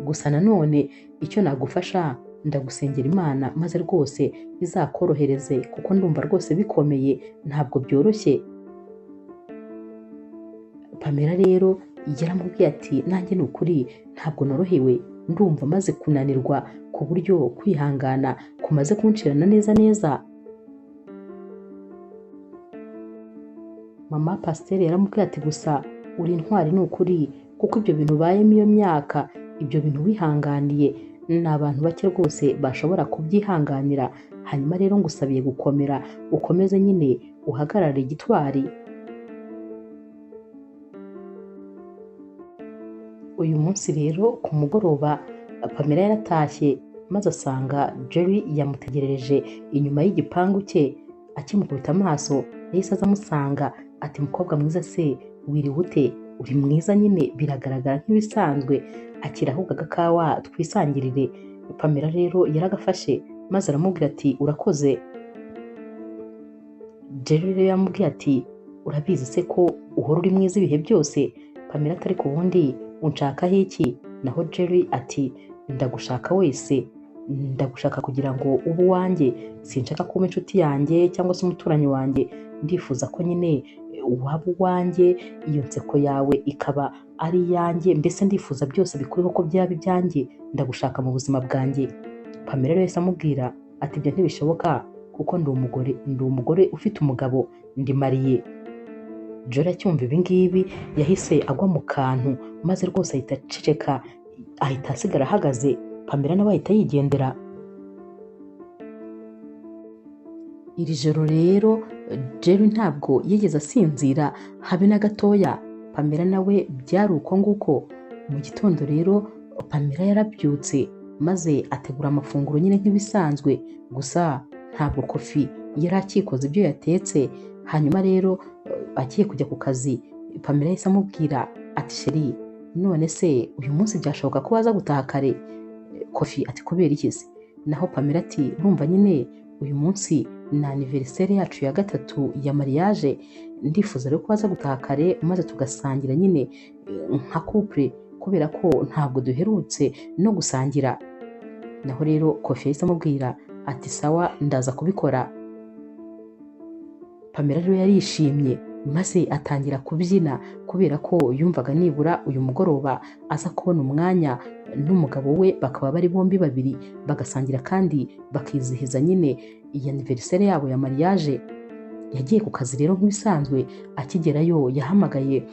Gusa nanone icyo nagufasha ndagusengera Imana maze rwose izakorohereze, kuko ndumva rwose bikomeye ntabwo byoroshye. Pamela rero yaramubwiye ati nanjye ni ukuri ntabwo norohewe, ndumva maze kunanirwa ku buryo kwihangana kumaze kunshirana neza neza. Mama Pasiteri yaramubwiye ati gusa uri intwari ni ukuri, kuko ibyo bintu ubayemo iyo myaka, ibyo bintu wihanganiye Ni abantu bake rwose bashobora kubyihanganira. Hanyuma rero ngusabiye gukomera, ukomeze nyine uhagarare gitwari. Uyu munsi rero ku mugoroba Pamela yaratashye maze asanga Jerry yamutegerereje inyuma y'igipangu cye. Akimukubita amaso yahise aza amusanga ati mukobwa mwiza se wiriwe ute? Uri mwiza nyine biragaragara nk'ibisanzwe, akira ahubwo agakawa twisangirire. Pamela rero yaragafashe maze aramubwira ati urakoze. Jerry rero yamubwiye ati urabizi se ko uhora uri mwiza ibihe byose? Pamela atari ku bundi unshakaho iki? Naho Jerry ati ndagushaka wese, ndagushaka kugira ngo ube uwanjye, sinshaka kuba inshuti yanjye cyangwa se umuturanyi wanjye, ndifuza ko nyine waba uwanjye, iyo nseko yawe ikaba ari iyanjye, mbese ndifuza byose bikuriho ko byaba ibyanjye, ndagushaka mu buzima bwanjye. Pamela rero yahise amubwira ati ibyo ntibishoboka kuko ndi umugore ufite umugabo, ndi mariye. Jerry acyumva ibi ngibi yahise agwa mu kantu maze rwose ahita aceceka, ahita asigara ahagaze. Pamela nawe ahita yigendera. Iri joro rero Jerry ntabwo yigeze asinzira habe na gatoya. Pamela nawe byari uko nguko. Mu gitondo rero Pamela yarabyutse maze ategura amafunguro nyine nk'ibisanzwe, gusa ntabwo Kofi yari akikoze ibyo yatetse. Hanyuma rero agiye kujya ku kazi, Pamela yahise amubwira ati sheri none se uyu munsi byashoboka ko waza gutaha kare? Kofi ati kubera iki se? Naho Pamela ati urumva nyine uyu munsi ni anniversaire yacu ya 3 ya mariage, ndifuza rero ko waza gutaha kare maze tugasangira nyine nka couple, kubera ko ntabwo duherutse no gusangira. Naho rero Kofi yahise amubwira ati sawa ndaza kubikora. Pamela rero yarishimye maze atangira kubyina kubera ko yumvaga nibura uyu mugoroba aza kubona umwanya n'umugabo we, bakaba bari bombi babiri bagasangira kandi bakizihiza nyine iyi anniversaire yabo ya mariage. Yagiye ku kazi rero nk'ibisanzwe, akigerayo yahamagaye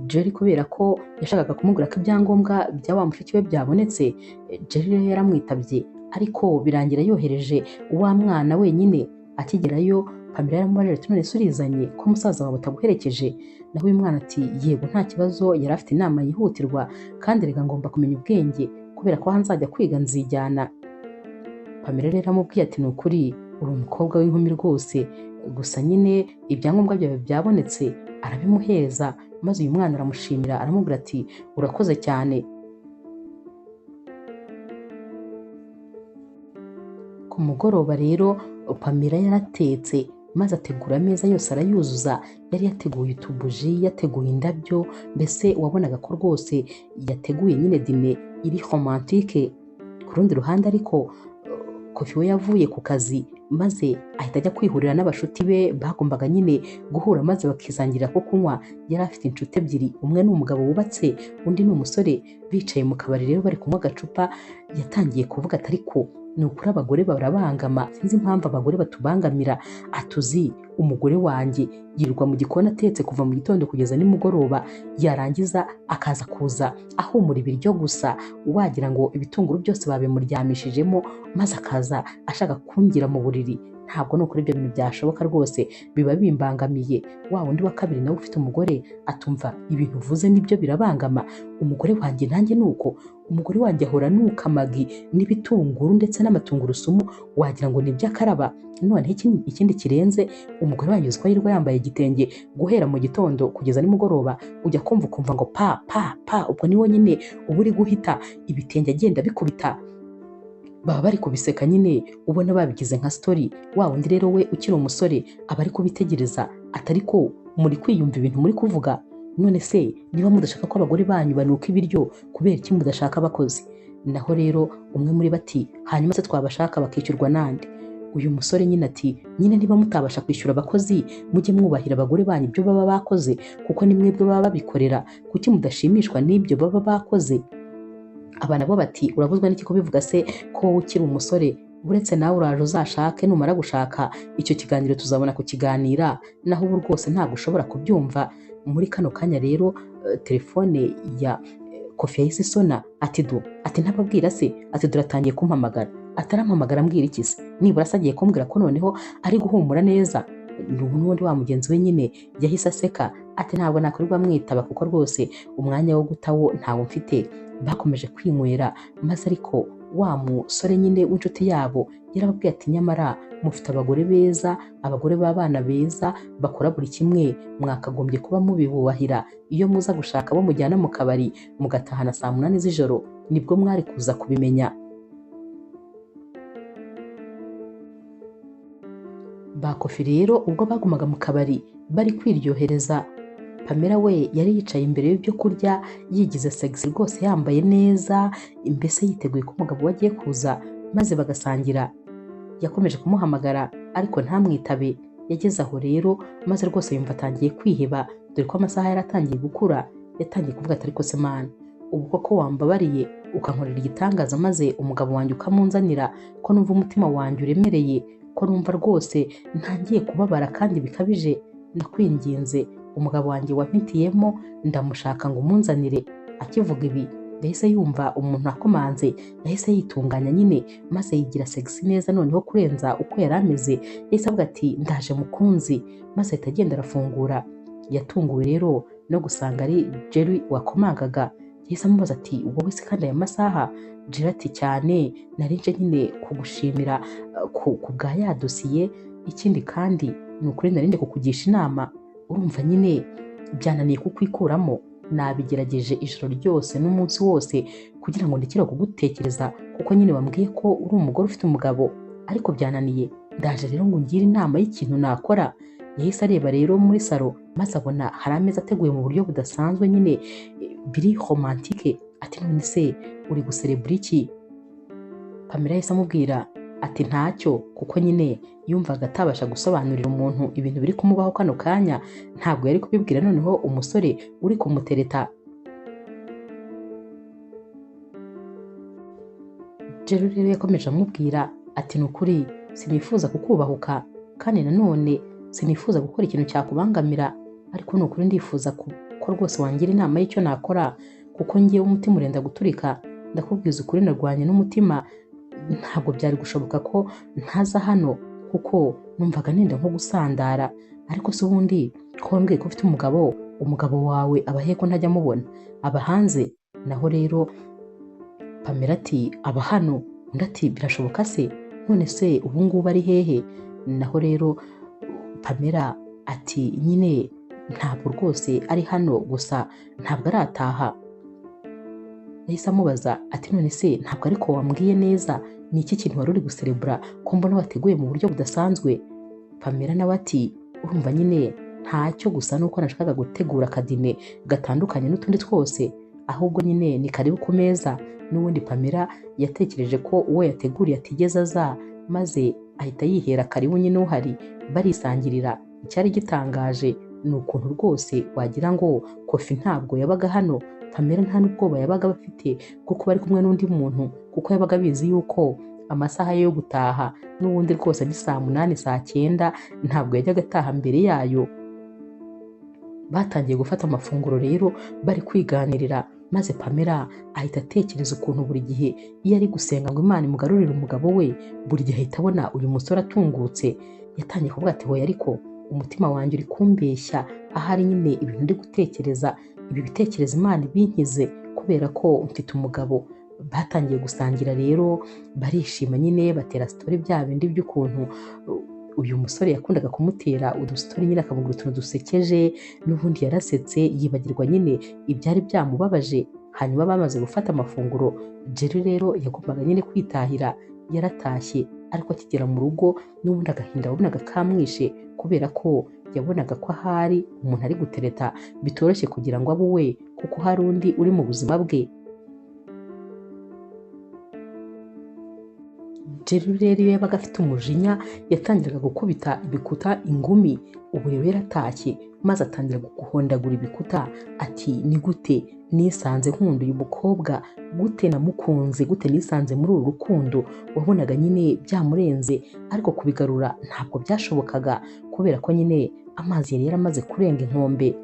Jerry kubera ko yashakaga kumubwira ko ibyangombwa bya wa mushiki we byabonetse. Jerry rero yaramwitabye ariko birangira yohereje wa mwana wenyine. Akigerayo Pamela yaramubajije ati none se urizanye ko musaza wawe ataguherekeje? Naho uyu mwana ati yego nta kibazo, yari afite inama yihutirwa kandi rega ngomba kumenya ubwenge kubera ko nzajya kwiga nzijyana. Pamela rero aramubwiye ati ni ukuri uri umukobwa w'inkumi rwose, gusa nyine ibyangombwa byawe byabonetse. Arabimuhereza maze uyu mwana aramushimira aramubwira ati urakoze cyane. Ku mugoroba rero Pamela yaratetse maze ategura ameza yose arayuzuza, yari yateguye utubuji, yateguye indabyo, mbese wabonaga ko rwose yateguye nyine dine iri romantike. Ku rundi ruhande ariko Kofi we yavuye ku kazi maze ahita ajya kwihurira n'abashuti be bagombaga nyine guhura maze bakisangira ko kunywa. Yari afite inshuti ebyiri, umwe ni umugabo wubatse undi ni umusore. Bicaye mu kabari rero bari kunywa agacupa, yatangiye kuvuga ati ariko ni ukuri abagore barabangama, sinzi impamvu abagore batubangamira. Atuzi umugore wanjye yirirwa mu gikoni atetse kuva mu gitondo kugeza nimugoroba, yarangiza akaza kuza ahumura ibiryo gusa, wagira ngo ibitunguru byose babimuryamishijemo, maze akaza ashaka kungira mu buriri. Ntabwo ni ukuri ibyo bintu byashoboka rwose, biba bimbangamiye. Wa wundi wa kabiri nawe ufite umugore atumva ibintu uvuze nibyo birabangama, umugore wanjye nanjye nuko, umugore wanjye ahora anuka amagi n'ibitunguru ndetse n'amatungurusumu, wagira ngo ni iby'akaraba. Noneho ikindi kirenze, umugore wanjye uziko yirirwa yambaye igitenge guhera mu gitondo kugeza nimugoroba, ujya kumva ukumva ngo pa pa pa, ubwo ni nyine uba uri guhita ibitenge agenda bikubita. Baba bari kubiseka nyine ubona babigize nka story. Wa wundi rero we ukiri umusore aba ari kubitegereza atari ko muri kwiyumva ibintu muri kuvuga. None se niba mudashaka ko abagore banyu banuka ibiryo, kubera iki mudashaka abakozi? Naho rero umwe muri bati hanyuma se twabashaka bakishyurwa nande? Uyu musore nyine ati nyine niba mutabasha kwishyura abakozi mujye mwubahira abagore banyu ibyo baba bakoze, kuko ni mwebwe baba babikorera, kuki mudashimishwa n'ibyo baba bakoze? Aba nabo bati urabuzwa n'iki kubivuga se ko wowe ukiri umusore, uretse nawe uraje uzashake, numara gushaka icyo kiganiro tuzabona kukiganira, naho ubu rwose ntabwo ushobora kubyumva. Muri kano kanya rero telefone ya Kofi yahise isona ati du, ati ntababwira se, ati duratangiye kumpamagara, atarampamagara ambwira iki se, nibura se agiye kumbwira ko noneho ari guhumura neza. N'ubundi wa mugenzi we nyine yahise aseka ati ntabwo nakorerwa mwitaba kuko rwose umwanya wo gutawo ntawo mfite. Bakomeje kwinywera maze ariko wa musore nyine w'inshuti yabo yarababwiye ati nyamara mufite abagore beza, abagore b'abana beza bakora buri kimwe, mwakagombye kuba mubibubahira. Iyo muza gushaka abo mujyana mu kabari mugatahana saa 8 z'ijoro nibwo mwari kuza kubimenya. Ba Kofi rero ubwo bagumaga mu kabari bari kwiryohereza, Pamela we yari yicaye imbere y'ibyo kurya yigize sexy rwose, yambaye neza, mbese yiteguye ko umugabo we agiye kuza maze bagasangira. Yakomeje kumuhamagara ariko ntamwitabe. Yageze aho rero maze rwose yumva atangiye kwiheba, dore ko amasaha yaratangiye gukura. Yatangiye kuvuga ati ariko se mana, ubu koko wambabariye ukankorera igitangaza maze umugabo wanjye ukamunzanira, ko numva umutima wanjye uremereye, ko numva rwose ntangiye kubabara kandi bikabije, ndakwinginze umugabo wanjye wampitiyemo ndamushaka ngo umunzanire. Akivuga ibi yahise yumva umuntu akomanze, yahise yitunganya nyine maze yigira sexy neza noneho kurenza uko yari ameze. Yahise avuga ati ndaje mukunzi, maze ahita agenda arafungura. Yatunguwe rero no gusanga ari Jerry wakomangaga. Yahise amubaza ati wowe se kandi aya masaha? Jerry ati cyane, nari nje nyine kugushimira ku bwa ya dosiye, ikindi kandi ni ukuri nari nje kukugisha inama, urumva nyine byananiye kukwikuramo, nabigerageje ijoro ryose n'umunsi wose kugira ngo ndekere kugutekereza, kuko nyine wambwiye ko uri umugore ufite umugabo ariko byananiye, ndaje rero ngo ungire inama y'ikintu nakora. Yahise areba rero muri salo maze abona hari ameza ateguye mu buryo budasanzwe nyine biri romantike. Ati none se uri guserebura iki? Pamela yahise amubwira ati ntacyo, kuko nyine yumvaga atabasha gusobanurira umuntu ibintu biri kumubaho kano kanya, ntabwo yari kubibwira noneho umusore uri kumutereta. Jerry rero yakomeje amubwira ati ni ukuri sinifuza kukubahuka, kandi nanone sinifuza gukora ikintu cyakubangamira, ariko ni ukuri ndifuza ko rwose wangira inama y'icyo nakora, kuko ngewe umutima urenda guturika, ndakubwiza ukuri narwanye n'umutima, ntabwo byari gushoboka ko ntaza hano kuko numvaga nenda nko gusandara. Ariko se ubundi ko wambwiye ko ufite umugabo, umugabo wawe aba he ko ntajya amubona, aba hanze? Naho rero Pamela ati aba hano. Undi ati birashoboka se, none se ubu ngubu ari hehe? Naho rero Pamela ati nyine ntabwo rwose ari hano, gusa ntabwo arataha. Yahise amubaza ati none se ntabwo ariko wambwiye neza, ni iki kintu wari uri guserebura ko mbona wateguye mu buryo budasanzwe? Pamela nawe ati urumva nyine ntacyo, gusa nuko nashakaga gutegura akadine gatandukanye n'utundi twose, ahubwo nyine ni karibu ku meza. N'ubundi Pamela yatekereje ko uwo yateguriye atigeze aza, maze ahita yihera karibu nyine uhari barisangirira. Icyari gitangaje ni ukuntu rwose wagira ngo Kofi ntabwo yabaga hano, Pamela nta n'ubwoba yabaga bafite kuko bari kumwe n'undi muntu, kuko yabaga abizi yuko amasaha ye yo gutaha n'ubundi rwose ni saa 8 saa 9, ntabwo yajyaga ataha mbere yayo. Batangiye gufata amafunguro rero bari kwiganirira, maze Pamela ahita atekereza ukuntu buri gihe iyo ari gusenga ngo Imana imugarurire umugabo we, buri gihe ahita abona uyu musore atungutse. Yatangiye kuvuga ati hoya ariko umutima wanjye uri kumbeshya, ahari nyine ibintu ndi gutekereza, ibi bitekerezo Imana ibinkize kubera ko mfite umugabo. Batangiye gusangira rero barishima nyine, batera sitori bya bindi by'ukuntu uyu musore yakundaga kumutera udusitori nyine akamugura utuntu dusekeje, n'ubundi yarasetse yibagirwa nyine ibyari byamubabaje. Hanyuma bamaze gufata amafunguro, Jerry rero yagombaga nyine kwitahira, yaratashye ariko akigera mu rugo n'ubundi agahinda wabonaga kamwishe, kubera ko yabonaga ko ahari umuntu ari gutereta bitoroshye kugira ngo abe we, kuko hari undi uri mu buzima bwe. Jerry rero iyo yabaga afite umujinya yatangiraga gukubita ibikuta ingumi. Ubu rero yaratashye maze atangira guhondagura ibikuta ati ni gute nisanze nkunda uyu mukobwa, gute namukunze, gute nisanze muri uru rukundo. Wabonaga nyine byamurenze, ariko kubigarura ntabwo byashobokaga kubera ko nyine amazi yari yaramaze kurenga inkombe.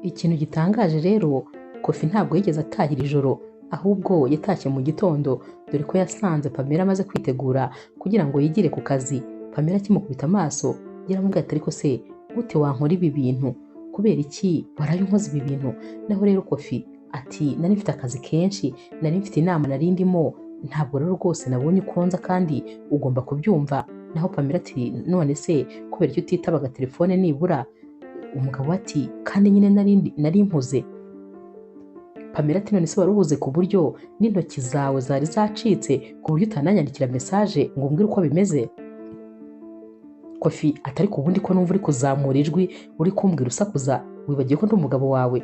Ikintu gitangaje rero, Kofi ntabwo yigeze atahira ijoro, ahubwo yatashye mu gitondo, dore ko yasanze Pamela amaze kwitegura kugira ngo yigire ku kazi. Pamela akimukubita amaso yaramubwiye ati ariko se gute wankora ibi bintu? Kubera iki waraye unkoze ibi bintu? Naho rero Kofi ati nari mfite akazi kenshi, nari mfite inama nari ndimo, ntabwo rero rwose nabonye uko nza kandi ugomba kubyumva. Naho Pamela ati none se kubera iki utitabaga telefone nibura? Umugabo ati kandi nyine nari mpuze. Pamela ati none se wari uhuze ku buryo n'intoki zawe zari zacitse ku buryo utananyandikira message ngo umbwire uko bimeze? Kofi ati ariko ubundi ko numva uri kuzamura ijwi uri kumbwira usakuza, wibagiwe ko ndi umugabo wawe,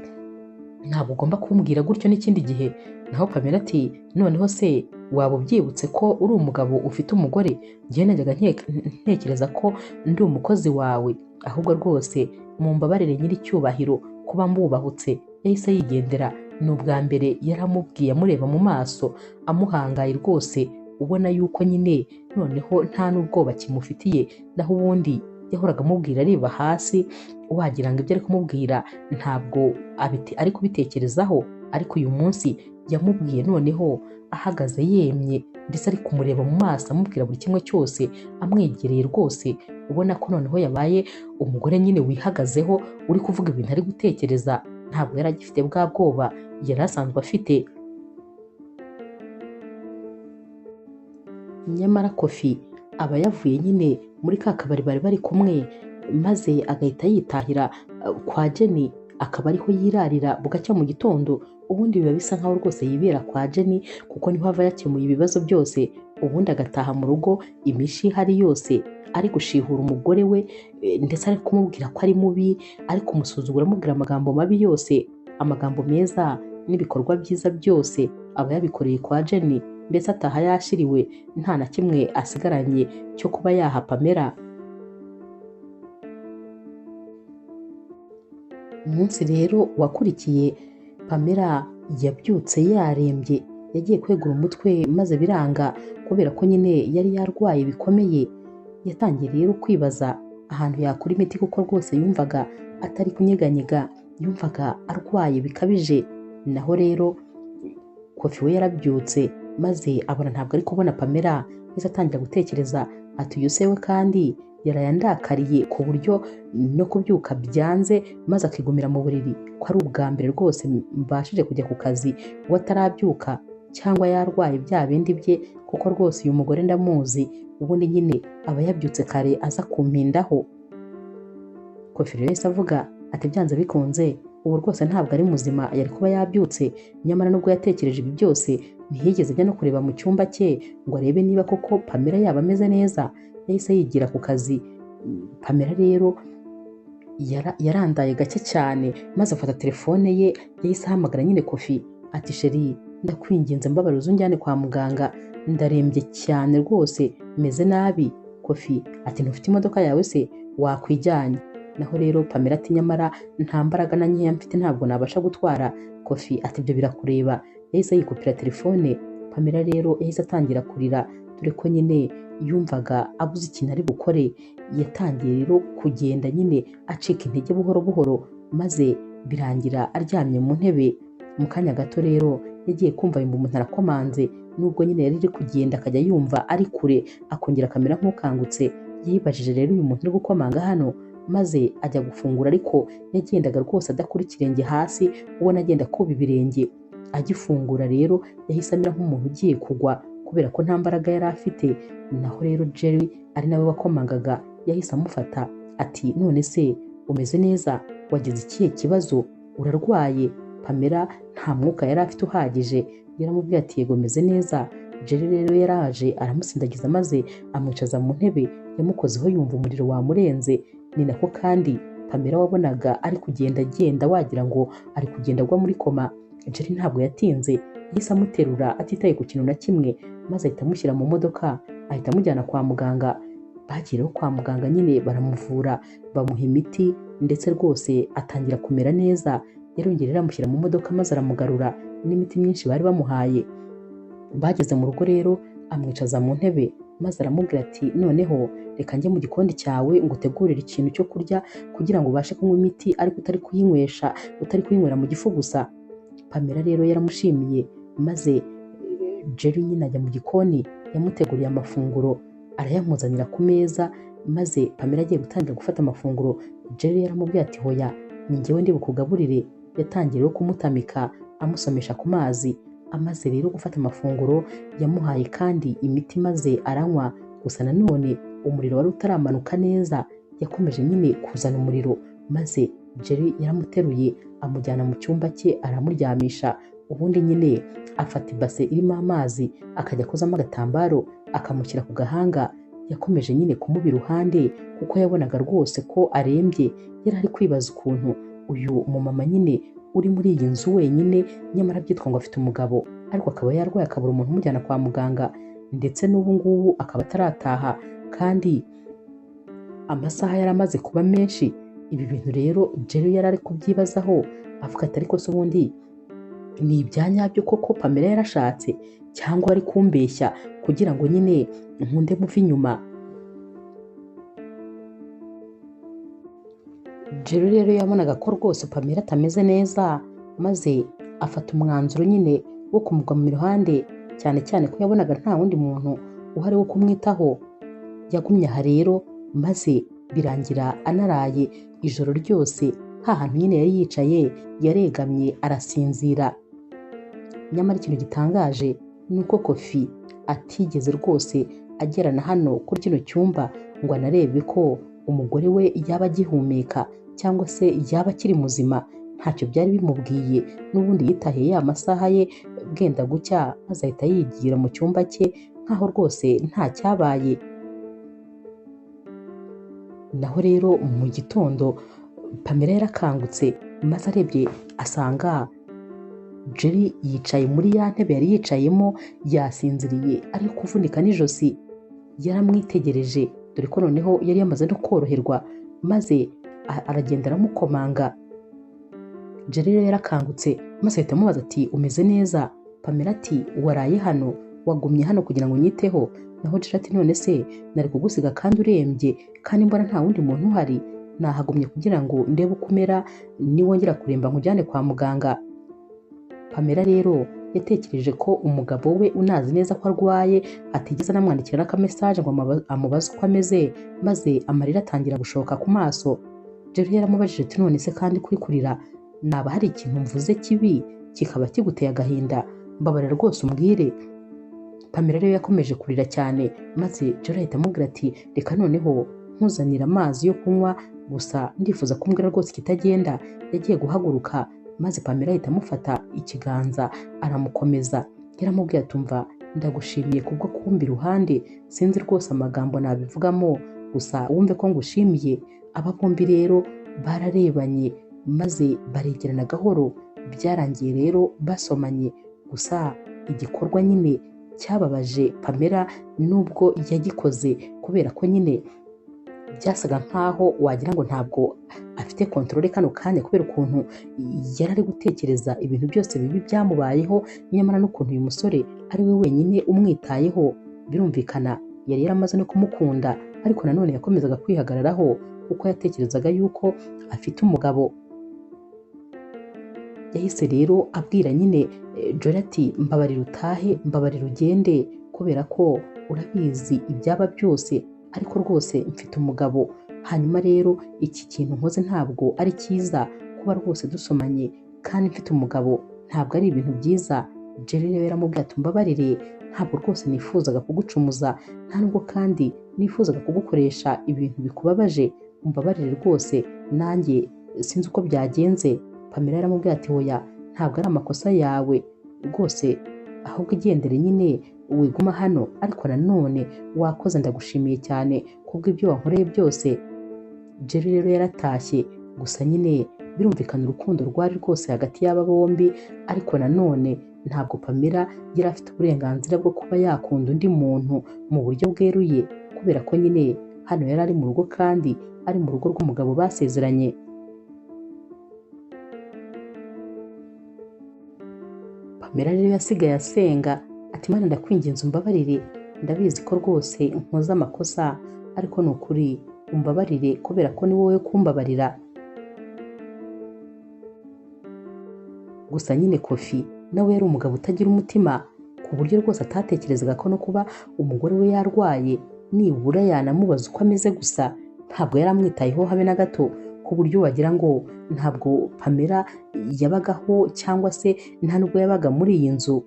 ntabwo ugomba kumbwira gutyo n'ikindi gihe. Naho Pamela ati noneho se waba ubyibutse ko uri umugabo ufite umugore? Njyewe najyaga ntekereza ko ndi umukozi wawe, ahubwo rwose mumbabarire nyiricyubahiro kuba mbubahutse. Yahise yigendera. Ni ubwa mbere yaramubwiye amureba mu maso amuhangaye rwose, ubona yuko nyine noneho nta n'ubwoba kimufitiye. Naho ubundi yahoraga amubwira areba hasi, wagira ngo ibyo ari kumubwira ntabwo ari kubitekerezaho, ariko uyu munsi yamubwiye noneho ahagaze yemye, ndetse ari kumureba mu maso amubwira buri kimwe cyose, amwegereye rwose, ubona ko noneho yabaye umugore nyine wihagazeho, uri kuvuga ibintu ari gutekereza. Ntabwo yari agifite bwa bwoba yari asanzwe afite. Nyamara Kofi aba yavuye nyine muri ka kabari bari bari kumwe, maze agahita yitahira kwa Jenny, akaba ariho yirarira bugacya mu gitondo. Ubundi biba bisa nkaho rwose yibera kwa Jenny, kuko niho ava yakemuye ibibazo byose, ubundi agataha mu rugo imishi ihari yose, ari gushihura umugore we, ndetse ari kumubwira ko ari mubi, ari kumusuzugura amubwira amagambo mabi yose, amagambo meza n'ibikorwa byiza byose aba yabikoreye kwa Jenny. Mbese ataha yashiriwe, nta na kimwe asigaranye cyo kuba yaha Pamela. Umunsi rero wakurikiye, Pamela yabyutse yarembye, yagiye kwegura umutwe maze biranga, kubera ko nyine yari yarwaye bikomeye. Yatangiye rero kwibaza ahantu yakura imiti, kuko rwose yumvaga atari kunyeganyega, yumvaga arwaye bikabije. Naho rero Kofi we yarabyutse maze abona ntabwo ari kubona Pamela, yahise atangira gutekereza ati uyu se we kandi yarayandakariye ku buryo no kubyuka byanze, maze akigumira mu buriri, ko ari ubwa mbere rwose mbashije kujya ku kazi we atarabyuka cyangwa yarwaye bya bindi bye, kuko rwose uyu mugore ndamuzi, ubundi nyine aba yabyutse kare aza kumpindaho. Kofi rero yahise avuga ati byanze bikunze ubu rwose ntabwo ari muzima, yari kuba yabyutse. Nyamara nubwo yatekereje ibi byose, ntiyigeze ajya no kureba mu cyumba cye ngo arebe niba koko Pamela yaba ameze neza. Yahise yigira ku kazi. Pamela rero yarandaye gake cyane, maze afata telefone ye, yahise ahamagara nyine Kofi ati sheri ndakwinginze mbabarira uzunjyane kwa muganga, ndarembye cyane rwose meze nabi. Kofi ati ntufite imodoka yawe se wakwijyanye? Naho rero Pamela ati nyamara nta mbaraga na nkeya mfite, ntabwo nabasha gutwara. Kofi ati ibyo birakureba. Yahise yikupira telefone. Pamela rero yahise atangira kurira, dore ko nyine yumvaga abuze ikintu ari bukore. Yatangiye rero kugenda nyine acika intege buhoro buhoro, maze birangira aryamye mu ntebe. Mu kanya gato rero yagiye kumva yumva umuntu arakomanze, nubwo nyine yari ari kugenda akajya yumva ari kure, akongera akamera nk'ukangutse. Yibajije rero uyu muntu uri gukomanga hano, maze ajya gufungura, ariko yagendaga rwose adakura ikirenge hasi, ubona agenda akuba ibirenge. Agifungura rero yahise amera nk'umuntu ugiye kugwa, kubera ko nta mbaraga yari afite. Naho rero Jerry ari nawe wakomangaga, yahise amufata ati none se umeze neza? Wagize ikihe kibazo? Urarwaye? Pamela nta mwuka yari afite uhagije, yaramubwiye ati yego meze neza. Jerry rero yaraje aramusindagiza maze amwicaza mu ntebe, yamukozeho yumva umuriro wamurenze. Ni nako kandi Pamela wabonaga ari kugenda agenda wagira ngo ari kugenda agwa muri koma. Jerry ntabwo yatinze, yahise amuterura atitaye ku kintu na kimwe, maze ahita amushyira mu modoka, ahita amujyana kwa muganga. Bagiyeho kwa muganga nyine baramuvura, bamuha imiti, ndetse rwose atangira kumera neza. Yarongera aramushyira mu modoka maze aramugarura n'imiti myinshi bari bamuhaye. Bageze mu rugo rero amwicaza mu ntebe, maze aramubwira ati noneho Reka njye mu gikoni cyawe ngo utegurire ikintu cyo kurya kugira ngo ubashe kunywa imiti ariko utari kuyinywesha, utari kuyinywera mu gifu gusa. Pamela rero yaramushimiye, maze Jerry nyine ajya mu gikoni, yamuteguriye amafunguro arayamuzanira ku meza, maze Pamela agiye gutangira gufata amafunguro, Jerry yaramubwiye ati hoya, ni njyewe ndi bukugaburire. Yatangiye rero kumutamika amusomesha ku mazi. Amaze rero gufata amafunguro, yamuhaye kandi imiti maze aranywa. Gusa nanone umuriro wari utaramanuka neza, yakomeje nyine kuzana umuriro, maze Jerry yaramuteruye amujyana mu cyumba cye aramuryamisha. Ubundi nyine afata ibase irimo amazi akajya akozamo agatambaro akamushyira ku gahanga. Yakomeje nyine kumuba iruhande kuko yabonaga rwose ko arembye. Yari ari kwibaza ukuntu uyu mumama nyine uri muri iyi nzu wenyine, nyamara byitwa ngo afite umugabo, ariko akaba yarwaye akabura umuntu umujyana kwa muganga, ndetse n'ubu ngubu akaba atarataha kandi amasaha yari amaze kuba menshi. Ibi bintu rero Jerry yari ari kubyibazaho avuga ati ariko se ubundi ni ibya nyabyo koko Pamela yarashatse, cyangwa ari kumbeshya kugira ngo nyine nkunde muve inyuma. Jerry rero yabonaga ko rwose Pamela atameze neza, maze afata umwanzuro nyine wo kumugwa mu iruhande, cyane cyane ko yabonaga nta wundi muntu uhari wo kumwitaho. Yagumye aha rero, maze birangira anaraye ijoro ryose hantu nyine yari yicaye, yaregamye arasinzira. Nyamara ikintu gitangaje ni uko Kofi atigeze rwose agerana hano kuri kino cyumba ngo anarebe ko umugore we yaba agihumeka cyangwa se yaba akiri muzima. Ntacyo byari bimubwiye, n'ubundi yitahiye ya masaha ye bwenda gucya, maze ahita yigira mu cyumba cye nkaho rwose nta cyabaye. Naho rero mu gitondo Pamela yarakangutse, maze arebye asanga Jerry yicaye muri ya ntebe yari yicayemo yasinziriye, ari kuvunika n'ijosi. Yaramwitegereje, dore ko noneho yari yamaze no koroherwa, maze aragenda aramukomanga. Jerry rero yarakangutse, maze ahita amubaza ati umeze neza? Pamela ati waraye hano, wagumye hano kugira ngo unyiteho. Naho Jerry ati none se nari kugusiga kandi urembye, kandi mbona nta wundi muntu uhari, nahagumye kugira ngo ndebe uko umera, niwongera kuremba nkujyane kwa muganga. Pamela rero yatekereje ko umugabo we unazi neza ko arwaye atigeze anamwandikira n'akamesaje ngo amubaze uko ameze, maze amarira atangira gushoka ku maso. Jerry yaramubajije ati none se kandi kuri kurira, naba hari ikintu mvuze kibi kikaba kiguteye agahinda? Mbabarira rwose umbwire. Pamela rero yakomeje kurira cyane, maze Jerry ahita amubwira ati reka noneho nkuzanira amazi yo kunywa, gusa ndifuza kumbwira rwose ikitagenda. Yagiye guhaguruka, maze Pamela ahita amufata ikiganza aramukomeza. Yaramubwiye ati umva, ndagushimiye kubwo kumba iruhande, sinzi rwose amagambo nabivugamo, gusa wumve ko ngushimiye. Aba bombi rero bararebanye maze baregerana gahoro. Byarangiye rero basomanye, gusa igikorwa nyine cyababaje Pamela nubwo yagikoze, kubera ko nyine byasaga nkaho wagira ngo ntabwo afite kontrole kano kanya, kubera ukuntu yari ari gutekereza ibintu byose bibi byamubayeho, nyamara n'ukuntu uyu musore ari we wenyine umwitayeho. Birumvikana yari yaramaze no kumukunda, ariko nanone yakomezaga kwihagararaho kuko yatekerezaga yuko afite umugabo. Yahise rero abwira nyine Jerry ati mbabarira utahe, mbabarira ugende, kubera ko urabizi ibyaba byose, ariko rwose mfite umugabo. Hanyuma rero iki kintu nkoze ntabwo ari cyiza, kuba rwose dusomanye kandi mfite umugabo ntabwo ari ibintu byiza. Jerry rero yaramubwiye ati mbabarire, ntabwo rwose nifuzaga kugucumuza, nta nubwo kandi nifuzaga kugukoresha ibintu bikubabaje, umbabarire rwose, nanjye sinzi uko byagenze. Pamela yaramubwiye ati hoya, ntabwo ari amakosa yawe rwose, ahubwo igendere nyine wiguma hano, ariko nanone wakoze, ndagushimiye cyane kubw'ibyo wankoreye byose. Jerry rero yaratashye, gusa nyine birumvikana urukundo rwari rwose hagati y'aba bombi, ariko nanone ntabwo Pamela yari afite uburenganzira bwo kuba yakunda undi muntu mu buryo bweruye, kubera ko nyine hano yari ari mu rugo kandi ari mu rugo rw'umugabo basezeranye. Pamela rero yasigaye asenga ati Mana ndakwinginze umbabarire, ndabizi ko rwose nkoze amakosa, ariko ni ukuri umbabarire kubera ko ni wowe kumbabarira. Gusa nyine Kofi nawe yari umugabo utagira umutima, ku buryo rwose atatekerezaga ko no kuba umugore we yarwaye nibura yanamubaza uko ameze gusa ntabwo yari amwitayeho habe na gato, ku buryo wagira ngo ntabwo Pamela yabagaho cyangwa se nta nubwo yabaga muri iyi nzu.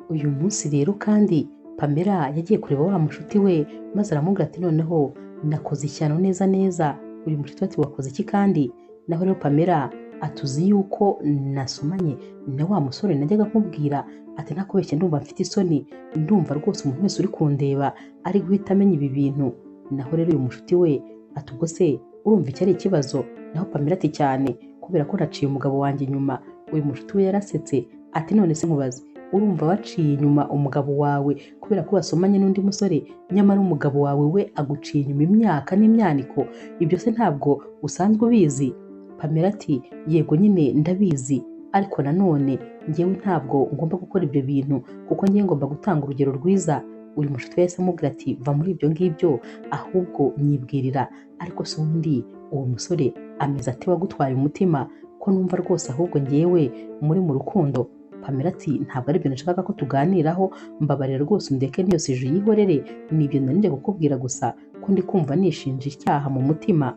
Uyu munsi rero kandi Pamela yagiye kureba wa mushuti we maze aramubwira ati noneho nakoze ishyano neza neza. Uyu mushuti ati wakoze iki kandi? Naho rero Pamela atuzi yuko nasomanye na wa musore najyaga nkubwira, ati ntakubeshye ndumva mfite isoni, ndumva rwose umuntu wese uri kundeba ari guhita amenya ibi bintu. Naho rero uyu mushuti we ati ubwo se urumva iki ari ikibazo? Naho Pamela ati cyane, kubera ko naciye umugabo wanjye inyuma. Uyu mushuti we yarasetse ati none se nkubaze, urumva waciye inyuma umugabo wawe kubera ko wasomanye n'undi musore, nyamara umugabo wawe we aguciye inyuma imyaka n'imyaniko, ibyo se ntabwo usanzwe ubizi? Pamela ati yego nyine ndabizi, ariko nanone njyewe ntabwo ngomba gukora ibyo bintu kuko njyewe ngomba gutanga urugero rwiza. Uyu mushuti we yahise amubwira ati va muri ibyo ngibyo ahubwo nyibwirira. Ariko se ubundi uwo musore ameze ate wagutwaye umutima ko numva rwose ahubwo njyewe muri mu rukundo? Pamela ati ntabwo ari ibyo nashakaga ko tuganiraho, mbabarira rwose undeke n'iyo sije uyihorere, ni ibyo nari nje kukubwira gusa ko ndi kumva nishinja icyaha mu mutima.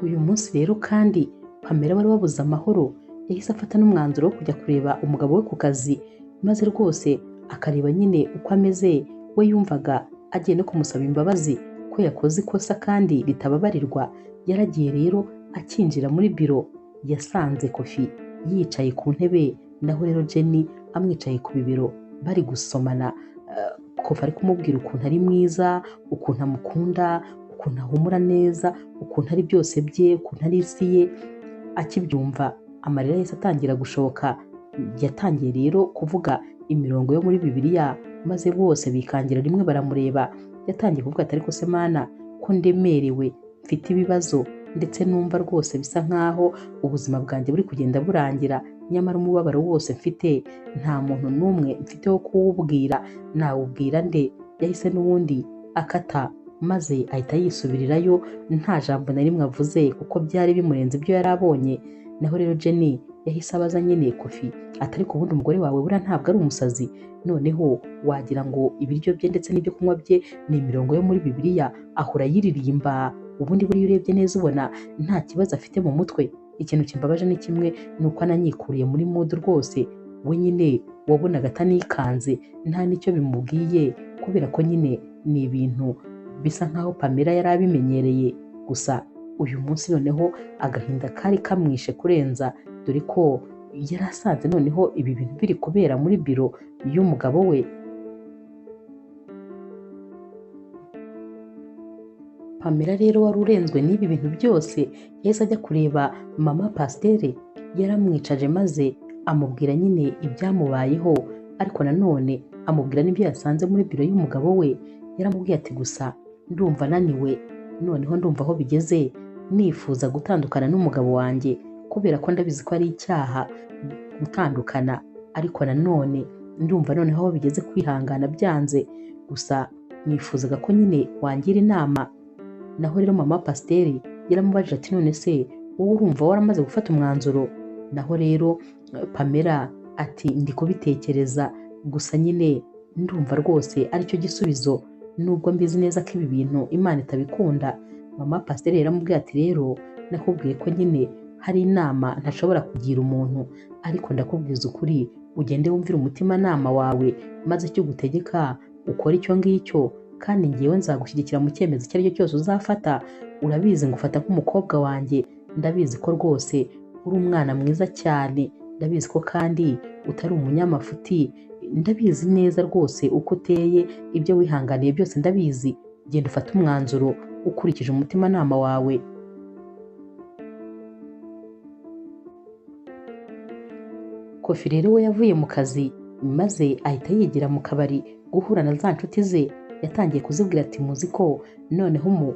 Uyu munsi rero kandi Pamela wari wabuze amahoro yahise afata n'umwanzuro wo kujya kureba umugabo we ku kazi, maze rwose akareba nyine uko ameze. We yumvaga agiye no kumusaba imbabazi ko yakoze ikosa kandi ritababarirwa. Yaragiye rero akinjira muri biro yasanze Kofi yicaye ku ntebe, naho rero Jenny amwicaye ku bibero bari gusomana. Kofi ari kumubwira ukuntu ari mwiza, ukuntu amukunda, ukuntu ahumura neza, ukuntu ari byose bye, ukuntu ari isi ye. Akibyumva amarira yahise atangira gushoka. Yatangiye rero kuvuga imirongo yo muri Bibiliya, maze bose bikangira rimwe baramureba. Yatangiye kuvuga ati ariko se Mana ko ndemerewe, mfite ibibazo ndetse numva rwose bisa nkaho ubuzima bwanjye buri kugenda burangira, nyamara umubabaro wose mfite nta muntu n'umwe mfite wo kuwubwira, nawubwira nde? Yahise n'ubundi akata maze ahita yisubirirayo nta jambo na rimwe avuze kuko byari bimurenze ibyo yari abonye. Naho rero Jenny yahise abaza nyine Kofi ati ariko ubundi umugore wawe buriya ntabwo ari umusazi? Noneho wagira ngo ibiryo bye ndetse n'ibyo kunywa bye ni imirongo yo muri Bibiliya ahora ayiririmba, ubundi buriya urebye neza ubona nta kibazo afite mu mutwe. Ikintu kimbabaje ni kimwe, ni uko ananyikuriye muri mudu rwose, we nyine wabonaga atanikanze nta n'icyo bimubwiye, kubera ko nyine ni ibintu bisa nkaho Pamela yari abimenyereye. Gusa uyu munsi noneho agahinda kari kamwishe kurenza, dore ko yari asanze noneho ibi bintu biri kubera muri biro y'umugabo we. Pamela rero wari urenzwe n'ibi bintu byose yahise ajya kureba mama Pasiteri. Yaramwicaje maze amubwira nyine ibyamubayeho, ariko nanone amubwira n'ibyo yasanze muri biro y'umugabo we. Yaramubwiye ati gusa ndumva naniwe, noneho ndumva aho bigeze nifuza gutandukana n'umugabo wanjye, kubera ko ndabizi ko ari icyaha gutandukana, ariko nanone ndumva noneho aho bigeze kwihangana byanze, gusa nifuzaga ko nyine wangira inama. Naho rero mama Pasiteri yaramubajije ati none se wowe urumva waramaze gufata umwanzuro? Naho rero Pamela ati ndi kubitekereza, gusa nyine ndumva rwose aricyo gisubizo, nubwo mbizi neza ko ibi bintu Imana itabikunda. Mama Pasiteri yaramubwiye ati rero nakubwiye ko nyine hari inama ntashobora kugira umuntu, ariko ndakubwiza ukuri ugende wumvire umutimanama wawe, maze icyo ugutegeka ukore icyo ngicyo, kandi ngewe nzagushyigikira mu cyemezo icyo ari cyo cyose uzafata. Urabizi ngufata nk'umukobwa wanjye, ndabizi ko rwose uri umwana mwiza cyane, ndabizi ko kandi utari umunyamafuti, ndabizi neza rwose uko uteye, ibyo wihanganiye byose ndabizi. Genda ufate umwanzuro ukurikije umutimanama wawe. Kofi rero we yavuye mu kazi maze ahita yigira mu kabari guhura na za nshuti ze. Yatangiye kuzibwira ati muzi ko noneho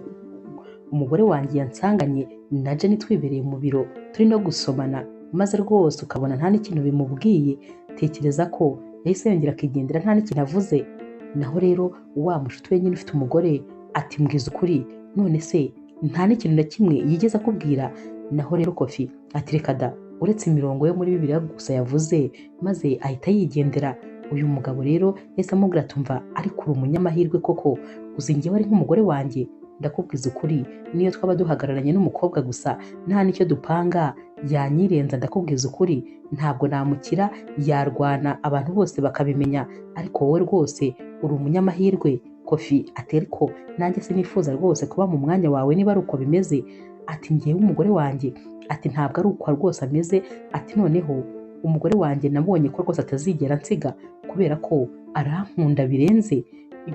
umugore wanjye yansanganye na Jenny twibereye mu biro turi no gusomana. maze rwose ukabona nta n'ikintu bimubwiye. Tekereza ko yahise yongera akigendera nta n'ikintu avuze. Naho rero wa mushuti we nyine ufite umugore ati mbwiza ukuri, none se nta n'ikintu na kimwe yigeze akubwira? Naho rero Kofi ati reka da, uretse imirongo yo muri Bibiliya gusa yavuze, maze ahita yigendera. Uyu mugabo rero yahise amubwira ati umva, ariko uri umunyamahirwe koko, uzi njyewe ari nk'umugore wanjye, ndakubwiza ukuri, niyo twaba duhagararanye n'umukobwa gusa nta n'icyo dupanga yanyirenza, ndakubwiza ukuri ntabwo namukira, yarwana abantu bose bakabimenya, ariko wowe rwose uri umunyamahirwe. Kofi ati ariko nanjye sinifuza rwose kuba mu mwanya wawe niba ari uko bimeze. Ati njyewe umugore wanjye, ati ntabwo ari uko rwose ameze, ati noneho umugore wanjye nabonye ko rwose atazigera ansiga kubera ko arankunda birenze,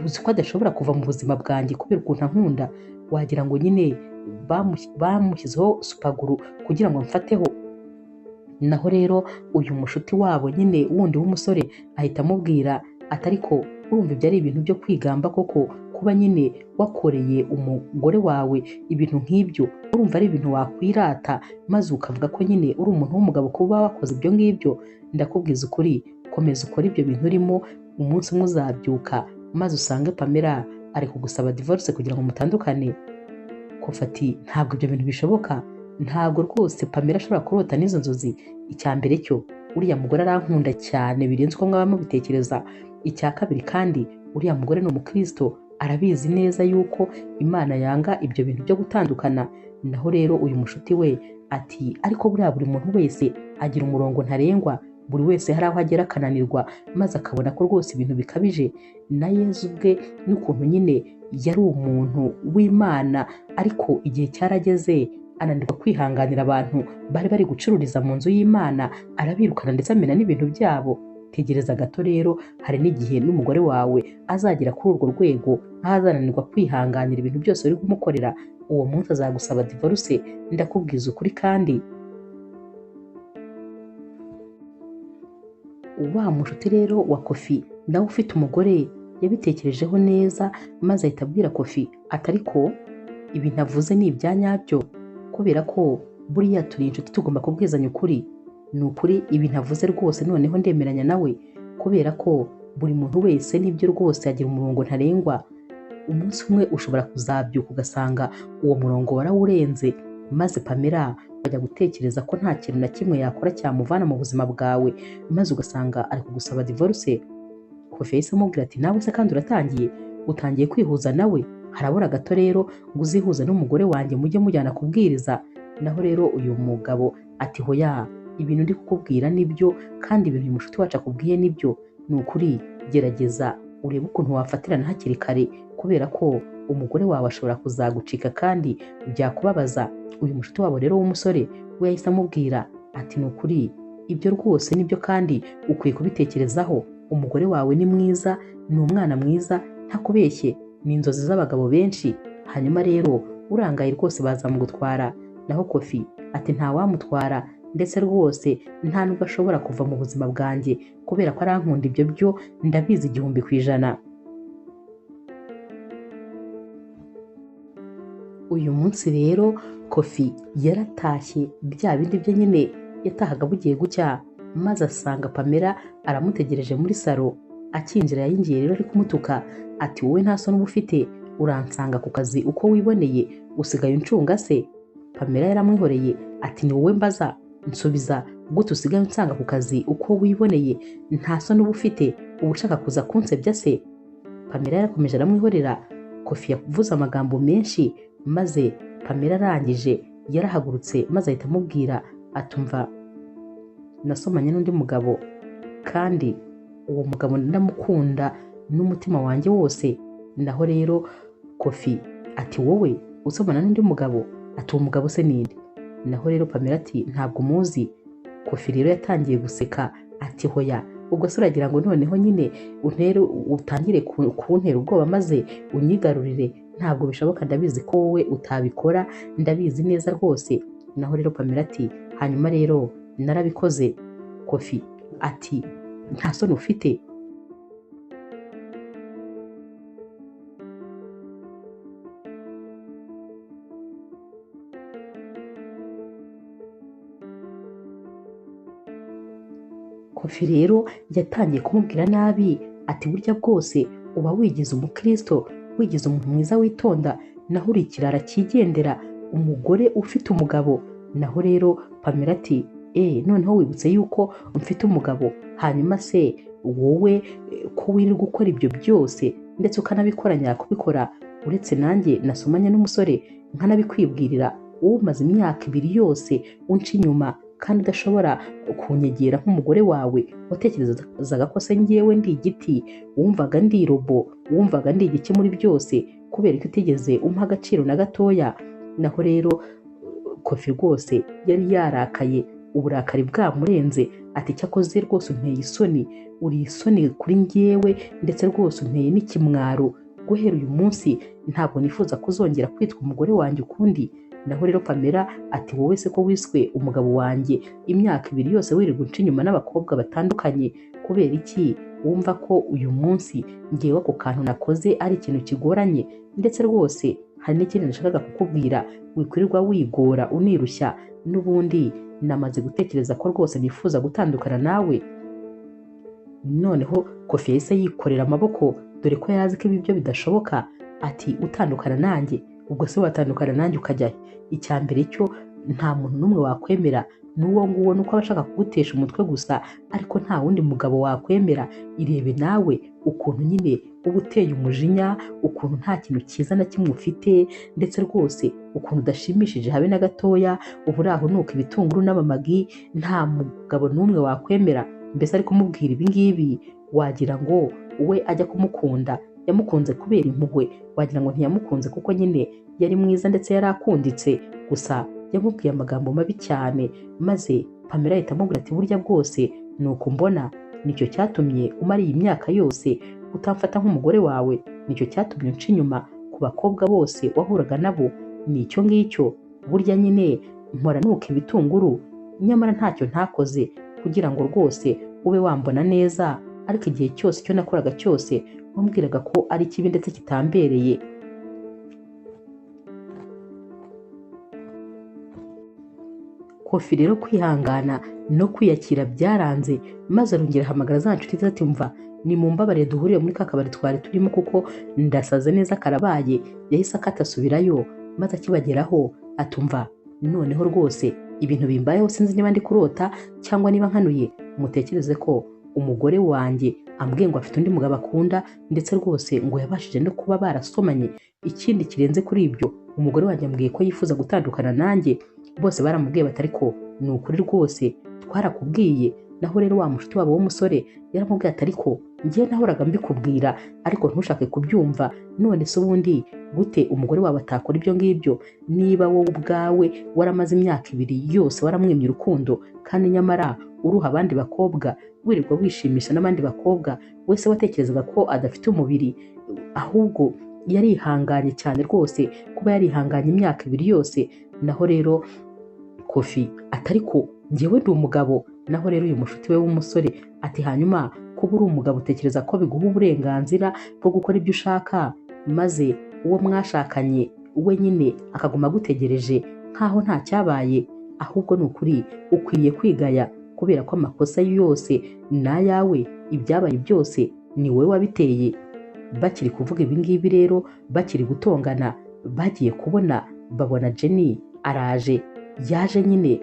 uzi ko adashobora kuva mu buzima bwanjye kubera ukuntu ankunda, wagira ngo nyine bamushyizeho supaguru kugira ngo amfateho. Naho rero uyu mushuti wabo nyine wundi w'umusore ahita amubwira ati ariko urumva ibyo ari ibintu byo kwigamba koko, kuba nyine wakoreye umugore wawe ibintu nk'ibyo, urumva ari ibintu wakwirata maze ukavuga ko nyine uri umuntu w'umugabo kuba wakoze ibyo ngibyo. Ndakubwiza ukuri, komeza ukore ibyo bintu urimo, umunsi umwe uzabyuka maze usange Pamela ari kugusaba divorce kugira ngo mutandukane. Kofi ati ntabwo ibyo bintu bishoboka, ntabwo rwose Pamela ashobora kurota n'izo nzozi. Icya mbere cyo uriya mugore arankunda cyane birenze uko mwaba mubitekereza. Icya kabiri kandi uriya mugore ni umukristo, arabizi neza yuko Imana yanga ibyo bintu byo gutandukana. Naho rero uyu mushuti we ati ariko buriya buri muntu wese agira umurongo ntarengwa, buri wese hari aho agera akananirwa maze akabona ko rwose ibintu bikabije. Na Yezu ubwe n'ukuntu nyine yari umuntu w'Imana, ariko igihe cyarageze ananirwa kwihanganira abantu bari bari gucururiza mu nzu y'Imana, arabirukana ndetse amena n'ibintu byabo. Tegereza gato rero, hari n'igihe n'umugore wawe azagera kuri urwo rwego ntazananirwa kwihanganira ibintu byose uri kumukorera, uwo munsi azagusaba divorce, ndakubwiza ukuri. Kandi wa mushuti rero wa Kofi nawe ufite umugore yabitekerejeho neza, maze ahita abwira Kofi ati ariko ibintu avuze ni ibya nyabyo, kubera ko buriya turi inshuti tugomba kubwizanya ukuri. Ni ukuri ibintu avuze rwose noneho ndemeranya nawe, kubera ko buri muntu wese nibyo rwose agira umurongo ntarengwa. Umunsi umwe ushobora kuzabyuka ugasanga uwo murongo warawurenze, maze Pamela bajya gutekereza ko nta kintu na kimwe yakora cyamuvana mu buzima bwawe, maze ugasanga ari kugusaba divorce. Kofi yahise amubwira ati nawe se kandi uratangiye, utangiye kwihuza nawe, harabura gato rero ngo uzihuze n'umugore wanjye mujye mujyana kubwiriza. Naho rero uyu mugabo ati hoya, ibintu ndi kukubwira nibyo, kandi ibintu uyu mushuti wacu akubwiye nibyo, ni ukuri gerageza urebe ukuntu wafatirana hakiri kare, kubera ko umugore wawe ashobora kuzagucika kandi byakubabaza. Uyu mushuti wabo rero w'umusore we yahise amubwira ati ni ukuri ibyo rwose nibyo kandi ukwiye kubitekerezaho, umugore wawe ni mwiza, ni umwana mwiza, ntakubeshye, ni inzozi z'abagabo benshi, hanyuma rero urangaye rwose bazamugutwara. Naho Kofi ati ntawamutwara, ndetse rwose nta nubwo ashobora kuva mu buzima bwanjye kubera ko arankunda, ibyo byo ndabizi 1000%. Uyu munsi rero Kofi yaratashye bya bindi bye nyine yatahaga bugiye gucya, maze asanga Pamela aramutegereje muri salo. Akinjira yayinjiye rero ari kumutuka ati wowe nta soni uba ufite, uransanga ku kazi uko wiboneye, usigaye uncunga se? Pamela yaramwihoreye ati ni wowe mbaza, nsubiza gute usigaye unsanga ku kazi uko wiboneye, nta soni uba ufite, uba ushaka kuza kunsebya se? Pamela yarakomeje aramwihorera. Kofi yavuze amagambo menshi, maze Pamela arangije yarahagurutse maze ahita amubwira atumva nasomanye n'undi mugabo kandi uwo mugabo ndamukunda n'umutima wanjye wose. Naho rero Kofi ati wowe usomana n'undi mugabo? Ati uwo mugabo se ninde? Naho rero Pamela ati ntabwo muzi. Kofi rero yatangiye guseka ati hoya, ubwo se uragira ngo noneho nyine untere utangire kuntera ubwoba maze unyigarurire? Ntabwo bishoboka, ndabizi ko wowe utabikora, ndabizi neza rwose. Naho rero Pamela ati hanyuma rero narabikoze. Kofi ati nta soni ufite? Kofi rero yatangiye kumubwira nabi ati burya bwose uba wigize umukristo, wigize umuntu mwiza witonda, naho uri ikirara cyigendera, umugore ufite umugabo. Naho rero Pamela ati noneho wibutse yuko mfite umugabo, hanyuma se wowe ko wirirwa gukora ibyo byose ndetse ukanabikora nyakubikora, uretse nanjye nasomanye n'umusore nkanabikwibwirira, wowe umaze imyaka 2 yose unca inyuma kandi udashobora kunyegera nk'umugore wawe, watekerezaga ko se ngewe ndi igiti, wumvaga ndi robo, wumvaga ndi igiki muri byose, kubera ko utigeze umpa agaciro na gatoya. Naho rero Kofi rwose yari yarakaye, uburakari bwamurenze, ati cyakoze rwose unteye isoni, uri isoni kuri ngewe, ndetse rwose unteye n'ikimwaro, guhera uyu munsi ntabwo nifuza kuzongera kwitwa umugore wanjye ukundi. Naho rero Pamela ati wowe se ko wiswe umugabo wanjye imyaka 2 yose wirirwa unca inyuma n'abakobwa batandukanye, kubera iki wumva ko uyu munsi ngewe ako kantu nakoze ari ikintu kigoranye? Ndetse rwose hari n'ikindi nashakaga kukubwira, wikwirirwa wigora unirushya, n'ubundi namaze gutekereza ko rwose nifuza gutandukana nawe. Noneho Kofi yahise yikorera amaboko, dore ko yari azi ko ibi byo bidashoboka, ati utandukana nanjye? Ubwo se watandukana nanjye ukajya he? Icya mbere cyo nta muntu n'umwe wakwemera, n'uwo nguwo nuko aba ashaka kugutesha umutwe gusa, ariko nta wundi mugabo wakwemera. Irebe nawe ukuntu nyine uba uteye umujinya, ukuntu nta kintu cyiza na kimwe ufite, ndetse rwose ukuntu udashimishije habe na gatoya, uba uri aho nuka ibitunguru n'amamagi, nta mugabo n'umwe wakwemera. Mbese ari kumubwira ibi ngibi wagira ngo we ajya kumukunda yamukunze kubera impuhwe, wagira ngo ntiyamukunze kuko nyine yari mwiza ndetse yari akunditse, gusa yamubwiye amagambo mabi cyane. Maze Pamela ahita amubwira ati burya bwose ni uko mbona, nicyo cyatumye umara iyi myaka yose utamfata nk'umugore wawe, nicyo cyatumye unca inyuma ku bakobwa bose wahuraga nabo, ni icyo ngicyo. Burya nyine mpora nuka ibitunguru, nyamara ntacyo ntakoze kugira ngo rwose ube wambona neza, ariko igihe cyose icyo nakoraga cyose wambwiraga ko ari kibi ndetse kitambereye. Kofi rero kwihangana no kwiyakira byaranze, maze arongera ahamagara za nshuti ze ati mva ni mumbabarire duhurire muri ka kabari twari turimo kuko ndasaze neza karabaye. Yahise akata asubirayo, maze akibageraho atumva noneho rwose ibintu bimbayeho sinzi niba ndi kurota cyangwa niba nkanuye, mutekereze ko umugore wanjye ambwiye ngo afite undi mugabo akunda, ndetse rwose ngo yabashije no kuba barasomanye. Ikindi kirenze kuri ibyo, umugore wanjye ambwiye ko yifuza gutandukana nanjye. Bose baramubwiye bati ariko ni ukuri rwose twarakubwiye. Naho rero wa mushuti wabo w'umusore yaramubwiye ati ariko ngiye nahoraga mbikubwira ariko ntushake kubyumva, none se ubundi gute umugore wawe atakora ibyo ngibyo niba wowe ubwawe waramaze imyaka 2 yose waramwimye urukundo, kandi nyamara uruha abandi bakobwa, wirirwa wishimisha n'abandi bakobwa, wese watekerezaga ko adafite umubiri, ahubwo yarihanganye cyane rwose kuba yarihanganye imyaka 2 yose. Naho rero Kofi atariko ngewe ndi umugabo. Naho rero uyu mushuti we w'umusore ati hanyuma kuba uri umugabo utekereza ko biguha uburenganzira bwo gukora ibyo ushaka, maze uwo mwashakanye we nyine akaguma agutegereje nkaho nta cyabaye, ahubwo ni ukuri ukwiriye kwigaya kubera ko amakosa yose ni ayawe, ibyabaye byose ni wowe wabiteye. Bakiri kuvuga ibi ngibi rero, bakiri gutongana, bagiye kubona babona Jenny araje. Yaje nyine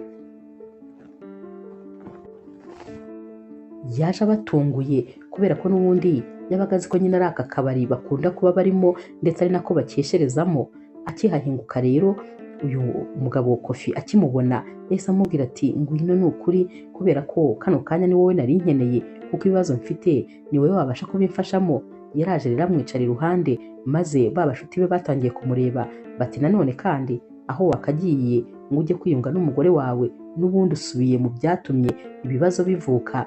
yaje abatunguye kubera ko n'ubundi yabaga azi ko nyine ari aka kabari bakunda kuba barimo ndetse ari nako bakesherezamo. Akihahinguka rero uyu mugabo Kofi akimubona yahise amubwira ati ngwino ni ukuri, kubera ko kano kanya ni wowe nari nkeneye, kuko ibibazo mfite ni wowe wabasha kubimfashamo. Yaraje rero amwicara iruhande, maze ba bashuti be batangiye kumureba bati nanone kandi aho wakagiye ngo ujye kwiyunga n'umugore wawe, n'ubundi usubiye mu byatumye ibibazo bivuka.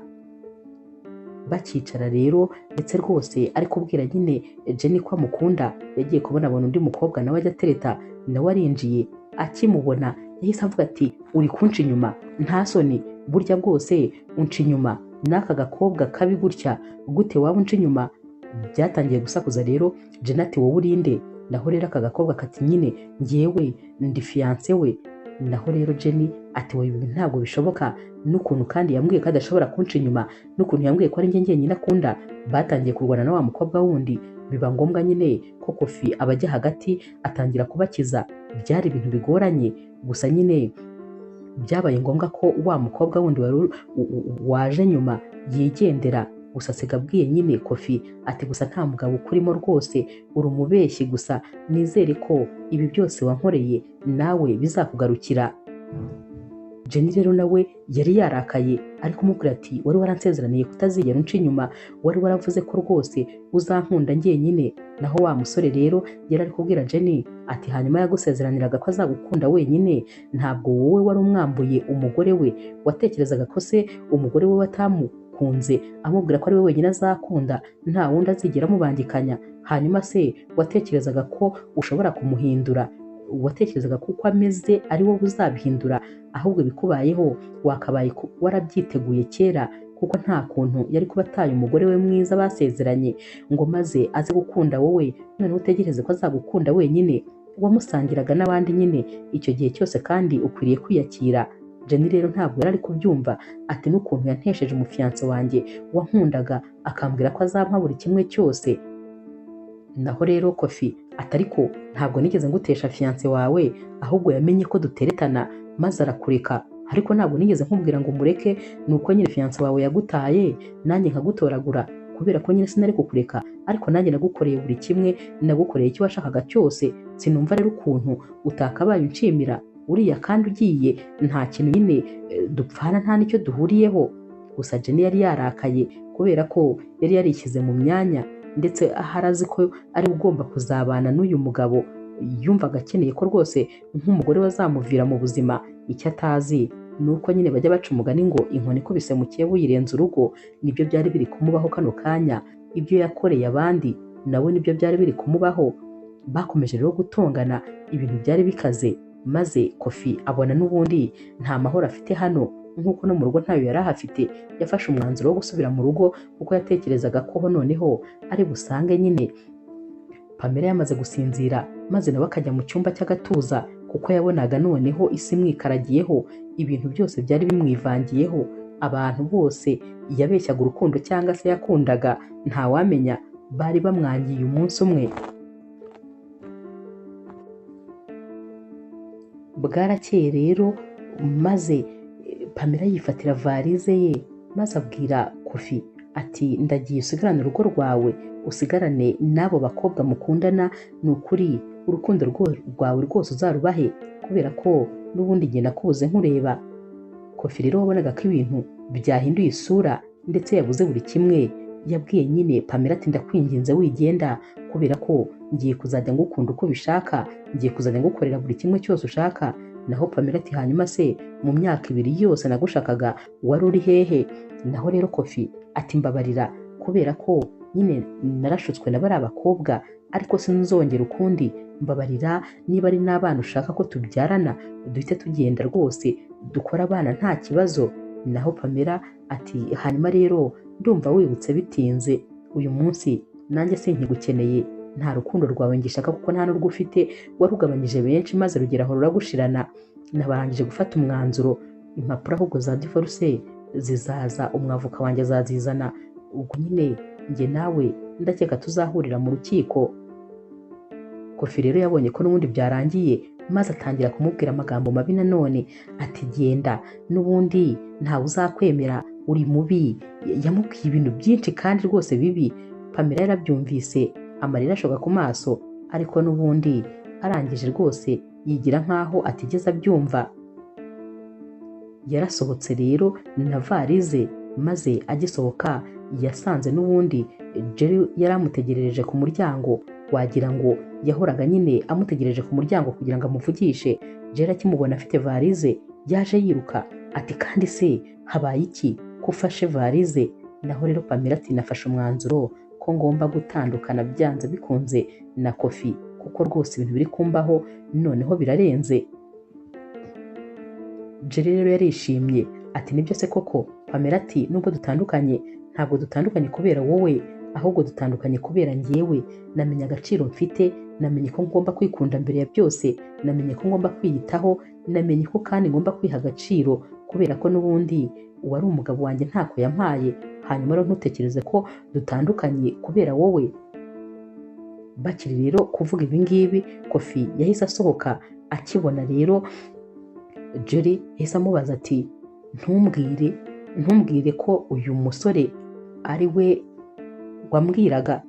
Bakicara rero ndetse rwose ari kubwira nyine Jenny ko amukunda, yagiye kubona abona undi mukobwa nawe ajya atereta, nawe arinjiye. Akimubona yahise avuga ati uri kunca inyuma, nta soni, burya bwose unca inyuma n'aka gakobwa kabi gutya, gute waba unca inyuma? Byatangiye gusakuza rero Jenny ati wowe urinde? Naho rero aka gakobwa kati nyine ngewe ndi fiance we. Naho rero Jenny ati wowe ibi ntabwo bishoboka, n'ukuntu kandi yambwiye ko adashobora kunca inyuma, n'ukuntu yambwiye ko ari njye njyenyine akunda. Batangiye kurwana na wa mukobwa wundi, biba ngombwa nyine ko Kofi abajya hagati atangira kubakiza. Byari ibintu bigoranye, gusa nyine byabaye ngombwa ko wa mukobwa wundi wari waje nyuma yigendera. Gusa asiga abwiye nyine Kofi ati gusa nta mugabo ukurimo rwose, uri umubeshyi, gusa nizere ko ibi byose wankoreye nawe bizakugarukira. Jenny rero nawe yari yarakaye ari kumubwira ati wari waransezeraniye kutazigera unca inyuma, wari waravuze ko rwose uzankunda njyenyine. Naho wa musore rero yari ari kubwira Jenny ati hanyuma yagusezeraniraga ko azagukunda wenyine, ntabwo wowe wari umwambuye umugore we, watekerezaga ko se umugore we watamukunze amubwira ko ari we wenyine azakunda nta wundi azigera amubangikanya, hanyuma se watekerezaga ko ushobora kumuhindura, watekerezaga ko uko ameze ari wowe uzabihindura, ahubwo bikubayeho wakabaye warabyiteguye kera, kuko nta kuntu yari kuba ataye umugore we mwiza basezeranye ngo maze aze gukunda wowe, noneho utegereze ko azagukunda wenyine, wamusangiraga n'abandi nyine icyo gihe cyose, kandi ukwiriye kwiyakira. Jenny rero ntabwo yari ari kubyumva, ati n'ukuntu yantesheje umufiyanse wanjye wankundaga akambwira ko azampa buri kimwe cyose. Naho rero Kofi ati ariko ntabwo nigeze ngutesha fiyanse wawe, ahubwo yamenye ko duteretana maze arakureka, ariko ntabwo nigeze nkubwira ngo umureke, nuko nyine fiyanse wawe yagutaye nanjye nkagutoragura, kubera ko nyine sinari kukureka, ariko nanjye nagukoreye buri kimwe, nagukoreye icyo washakaga cyose, sinumva rero ukuntu utakabaye unshimira uriya kandi ugiye nta kintu nyine dupfana nta nicyo duhuriyeho. Gusa Jenny yari yarakaye kubera ko yari yarishyize mu myanya, ndetse ahari azi ko ari ugomba kuzabana n'uyu mugabo, yumvaga akeneye ko rwose nk'umugore wazamuvira mu buzima. Icyo atazi ni uko nyine bajya baca umugani ngo inkoni ikubise mukeba uyirenza urugo, nibyo byari biri kumubaho kano kanya, ibyo yakoreye abandi nawe nibyo byari biri kumubaho. Bakomeje rero gutongana, ibintu byari bikaze, maze Kofi abona n'ubundi nta mahoro afite hano, nk'uko no mu rugo ntayo yari ahafite. Yafashe umwanzuro wo gusubira mu rugo kuko yatekerezaga ko noneho ari busange nyine Pamela yamaze gusinzira, maze nawe akajya mu cyumba cy'agatuza kuko yabonaga noneho isi imwikaragiyeho, ibintu byose byari bimwivangiyeho, abantu bose yabeshyaga urukundo cyangwa se yakundaga ntawamenya, bari bamwangiye umunsi umwe. Bwarakeye rero maze Pamela yifatira varize ye, maze abwira Kofi ati ndagiye usigarane urugo rwawe, usigarane n'abo bakobwa mukundana, ni ukuri urukundo rwawe rwose uzarubahe, kubera ko n'ubundi njye nakubuze nkureba. Kofi rero wabonaga ko ibintu byahinduye isura ndetse yabuze buri kimwe, yabwiye nyine Pamela ati ndakwinginze wigenda, kubera ko ngiye kuzajya ngukunda uko ubishaka, ngiye kuzajya ngukorera buri kimwe cyose ushaka. Naho Pamela ati hanyuma se mu myaka ibiri yose nagushakaga wari uri hehe? Naho rero Kofi ati mbabarira kubera ko nyine narashutswe na bariya bakobwa, ariko sinzongera ukundi, mbabarira, niba ari n'abana ushaka ko tubyarana duhite tugenda rwose dukora abana nta kibazo. Naho Pamela ati hanyuma rero ndumva wibutse bitinze, uyu munsi nanjye sinkigukeneye, nta rukundo rwawe ngishaka kuko nta n'urwo ufite, warugabanyije benshi maze rugera aho ruragushirana. Nabarangije gufata umwanzuro, impapuro ahubwo za divorce zizaza, umwavoka wanjye azazizana, ubwo nyine njye nawe ndakeka tuzahurira mu rukiko. Kofi rero yabonye ko n'ubundi byarangiye, maze atangira kumubwira amagambo mabi nanone, ati genda n'ubundi ntawe uzakwemera, uri mubi. Yamubwiye ibintu byinshi kandi rwose bibi. Pamela yarabyumvise amarira ashoka ku maso, ariko n'ubundi arangije rwose yigira nkaho atigeze abyumva. Yarasohotse rero na varize, maze agisohoka yasanze n'ubundi Jerry yaramutegerereje ku muryango, wagira ngo yahoraga nyine amutegereje ku muryango kugira ngo amuvugishe. Jerry akimubona afite varize yaje yiruka ati kandi se habaye iki ko ufashe varize? Naho rero Pamela ati nafashe umwanzuro ko ngomba gutandukana byanze bikunze na Kofi, kuko rwose ibintu biri kumbaho noneho birarenze. Jerry rero yarishimye ati nibyo se koko? Pamela ati nubwo dutandukanye ntabwo dutandukanye kubera wowe, ahubwo dutandukanye kubera njyewe. Namenye agaciro mfite, namenye ko ngomba kwikunda mbere ya byose, namenye ko ngomba kwiyitaho, Namenye ko kandi ngomba kwiha agaciro kubera ko n'ubundi uwari umugabo wanjye ntako yampaye, hanyuma rero ntutekereze ko dutandukanye kubera wowe. Bakiri rero kuvuga ibi ngibi, Kofi yahise asohoka. Akibona rero Jerry yahise amubaza ati ntumbwire ko uyu musore ari we wambwiraga.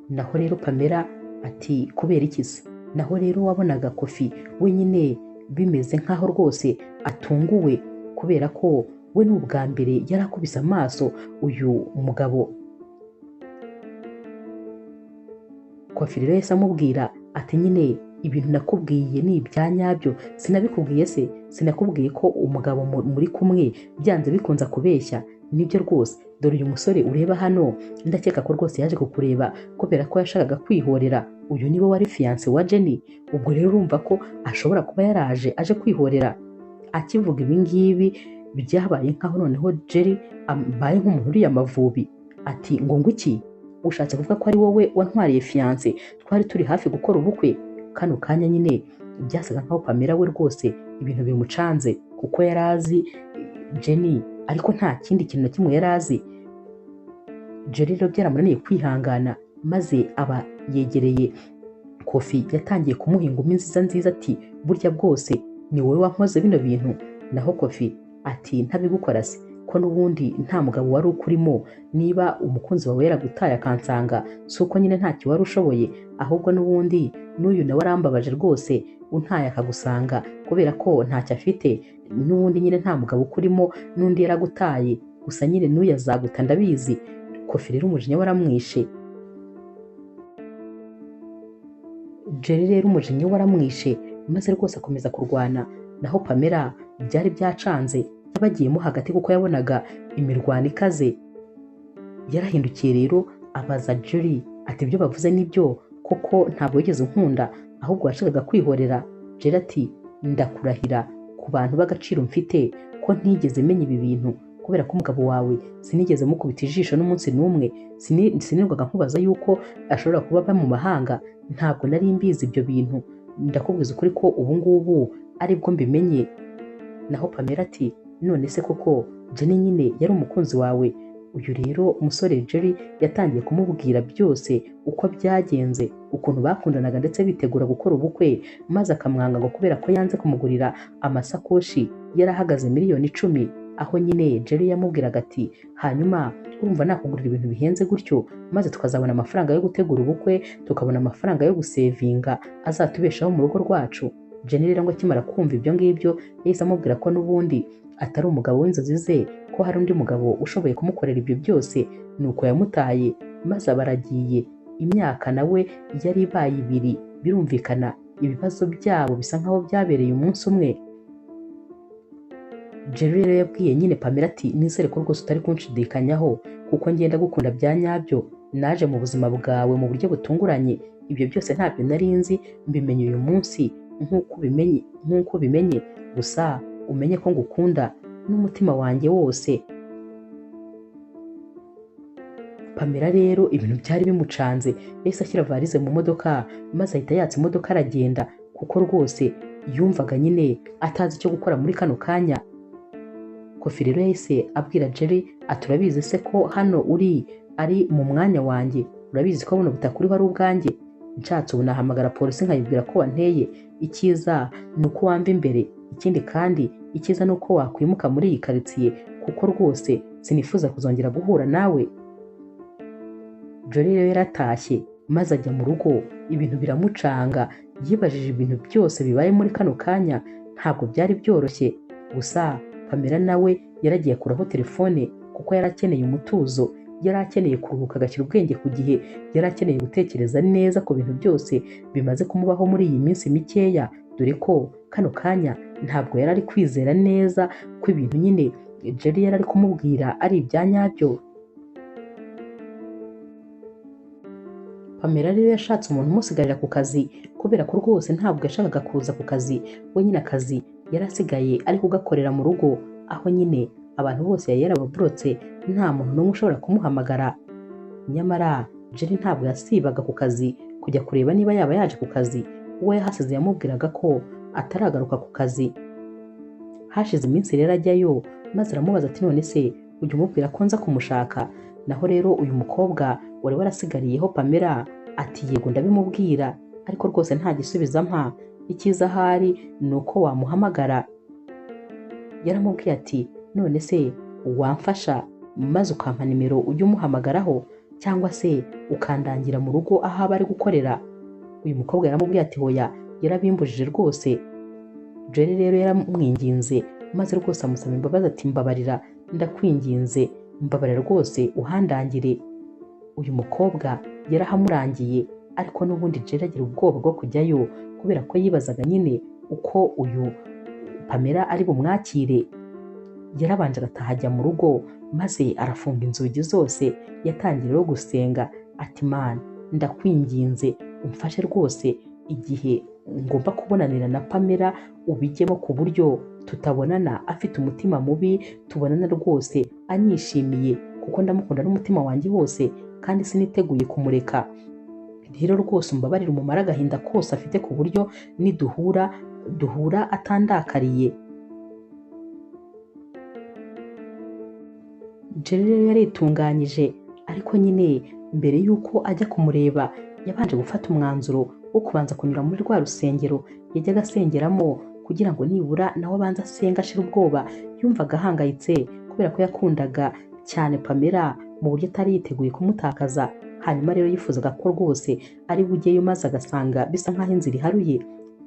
Naho rero Pamela ati kubera iki se? Naho rero wabonaga Kofi wenyine bimeze nkaho rwose atunguwe kubera ko we ni ubwa mbere yarakubise amaso uyu mugabo. Kofi rero yahise amubwira ati nyine ibintu nakubwiye ni ibya nyabyo, sinabikubwiye se? Sinakubwiye ko umugabo muri kumwe byanze bikunze kubeshya? Nibyo rwose, dore uyu musore ureba hano ndakeka ko rwose yaje kukureba kubera ko yashakaga kwihorera. Uyu niwe wari fiancé wa Jenny, ubwo rero urumva ko ashobora kuba yaraje aje kwihorera. Akivuga ibi ngibi byabaye nkaho noneho Jerry ambaye nk'umuntu uriye amavubi, ati ngo nguki ushatse kuvuga ko ari wowe wantwariye fiancé, twari turi hafi gukora ubukwe? Kano kanya nyine byasaga nkaho Pamela we rwose ibintu bimucanze, kuko yari azi Jenny ariko nta kindi kintu na kimwe yari azi. Jerry rero byaramunaniye kwihangana, maze aba yegereye Kofi, yatangiye kumuha ingumi nziza nziza ati burya bwose ni wowe wankoze bino bintu. Naho Kofi ati ntabigukora se, ko n'ubundi nta mugabo wari ukurimo, niba umukunzi wawe yaragutaye akansanga si uko nyine ntacyo wari ushoboye, ahubwo n'ubundi n'uyu nawe arambabaje rwose untaye akagusanga kubera ko ntacyo afite, n'ubundi nyine nta mugabo ukurimo, n'undi yaragutaye, gusa nyine n'uyu azaguta ndabizi. Kofi rero umujinya waramwishe. Jerry rero umujinya waramwishe maze rwose akomeza kurwana. Naho Pamela byari byacanze, yabagiyemo hagati kuko yabonaga imirwano ikaze. Yarahindukiye rero abaza Jerry ati ibyo bavuze nibyo koko, ntabwo wigeze unkunda ahubwo washakaga kwihorera? Jerry ati ndakurahira ku bantu b'agaciro mfite ko ntigeze menya ibi bintu, kubera ko umugabo wawe sinigeze mukubita ijisho n'umunsi n'umwe, sinirwaga nkubaza yuko ashobora kuba aba mu mahanga, ntabwo nari mbizi ibyo bintu, ndakubwiza ukuri ko ubu ngubu aribwo mbimenye. Naho Pamela ati none se koko Jenny nyine yari umukunzi wawe? Uyu rero umusore Jerry yatangiye kumubwira byose uko byagenze, ukuntu bakundanaga ndetse bitegura gukora ubukwe, maze akamwanga ngo kubera ko yanze kumugurira amasakoshi yari ahagaze 10,000,000. Aho nyine Jerry yamubwiraga ati hanyuma urumva nakugurira ibintu bihenze gutyo, maze tukazabona amafaranga yo gutegura ubukwe, tukabona amafaranga yo gusevinga azatubeshaho mu rugo rwacu. Jenny rero ngo akimara kumva ibyo ngibyo yahise amubwira ko n'ubundi atari umugabo w'inzozi ze, ko hari undi mugabo ushoboye kumukorera ibyo byose. Nuko yamutaye maze abaragiye. Imyaka nawe yari ibaye 2, birumvikana ibibazo byabo bisa nkaho byabereye umunsi umwe. Jerry rero yabwiye nyine Pamela ati nizere ko rwose utari kunshidikanyaho, kuko ngenda gukunda bya nyabyo, naje mu buzima bwawe mu buryo butunguranye, ibyo byose ntabyo nari nzi, mbimenye uyu munsi nk'uko ubimenye, gusa umenye ko ngukunda n'umutima wanjye wose. Pamela rero ibintu byari bimucanze, yahise ashyira varize mu modoka maze ahita yatsa imodoka aragenda, kuko rwose yumvaga nyine atazi icyo gukora muri kano kanya. Kofi rero yahise abwira Jerry ati urabizi se ko hano uri ari mu mwanya wanjye, urabizi ko buno butaka uriho ari ubwanjye, nshatse ubu nahamagara polisi nkayibwira ko wanteye, icyiza ni uko wamva imbere, ikindi kandi icyiza ni uko wakwimuka muri iyi karitsiye kuko rwose sinifuza kuzongera guhura nawe. Jerry rero yaratashye maze ajya mu rugo, ibintu biramucanga, yibajije ibintu byose bibaye muri kano kanya, ntabwo byari byoroshye. Gusa Pamela nawe yaragiye akuraho telefone kuko yari akeneye umutuzo, yari akeneye kuruhuka agashyira ubwenge ku gihe, yari akeneye gutekereza neza ku bintu byose bimaze kumubaho muri iyi minsi mikeya, dore ko kano kanya ntabwo yari ari kwizera neza ko ibintu nyine Jerry yari ari kumubwira ari ibya nyabyo. Pamela rero yashatse umuntu umusigarira ku kazi, kubera ko rwose ntabwo yashakaga kuza ku kazi wenyine, akazi yari asigaye ari kugakorera mu rugo, aho nyine abantu bose yari yarababurotse, nta muntu n'umwe ushobora kumuhamagara. Nyamara Jerry ntabwo yasibaga ku kazi kujya kureba niba yaba yaje ku kazi, uwo yahasize yamubwiraga ko ataragaruka ku kazi. Hashize iminsi rero ajyayo maze aramubaza ati none se ujya umubwira ko nza kumushaka? Naho rero uyu mukobwa wari warasigariyeho Pamela ati yego ndabimubwira, ariko rwose nta gisubizo ampa, icyiza ahari ni uko wamuhamagara. Yaramubwiye ati none se wamfasha maze ukampa nimero ujye umuhamagaraho, cyangwa se ukandangira mu rugo aho aba ari gukorera? Uyu mukobwa yaramubwiye ati hoya, yarabimbujije rwose. Jerry rero yaramwinginze maze rwose amusaba imbabazi ati mbabarira, ndakwinginze, mbabarira rwose uhandangire. Uyu mukobwa yarahamurangiye, ariko n'ubundi Jerry agira ubwoba bwo kujyayo kubera ko yibazaga nyine uko uyu Pamela ari bumwakire. Yarabanje arataha ajya mu rugo maze arafunga inzugi zose, yatangiye rero gusenga ati Mana ndakwinginze umfashe rwose, igihe ngomba kubonanira na Pamela ubijyemo ku buryo tutabonana afite umutima mubi, tubonana rwose anyishimiye kuko ndamukunda n'umutima wanjye wose kandi siniteguye kumureka. Rero rwose umbabarire umumare agahinda kose afite ku buryo niduhura duhura atandakariye. Jerry rero yaritunganyije, ariko nyine mbere y'uko ajya kumureba yabanje gufata umwanzuro wo kubanza kunyura muri rwa rusengero yajyaga asengeramo kugira ngo nibura nawe abanze asenga ashira ubwoba. Yumvaga ahangayitse kubera ko yakundaga cyane Pamela mu buryo atari yiteguye kumutakaza. Hanyuma rero yifuzaga ko rwose ari bujyeyo maze agasanga bisa nk'aho inzira iharuye.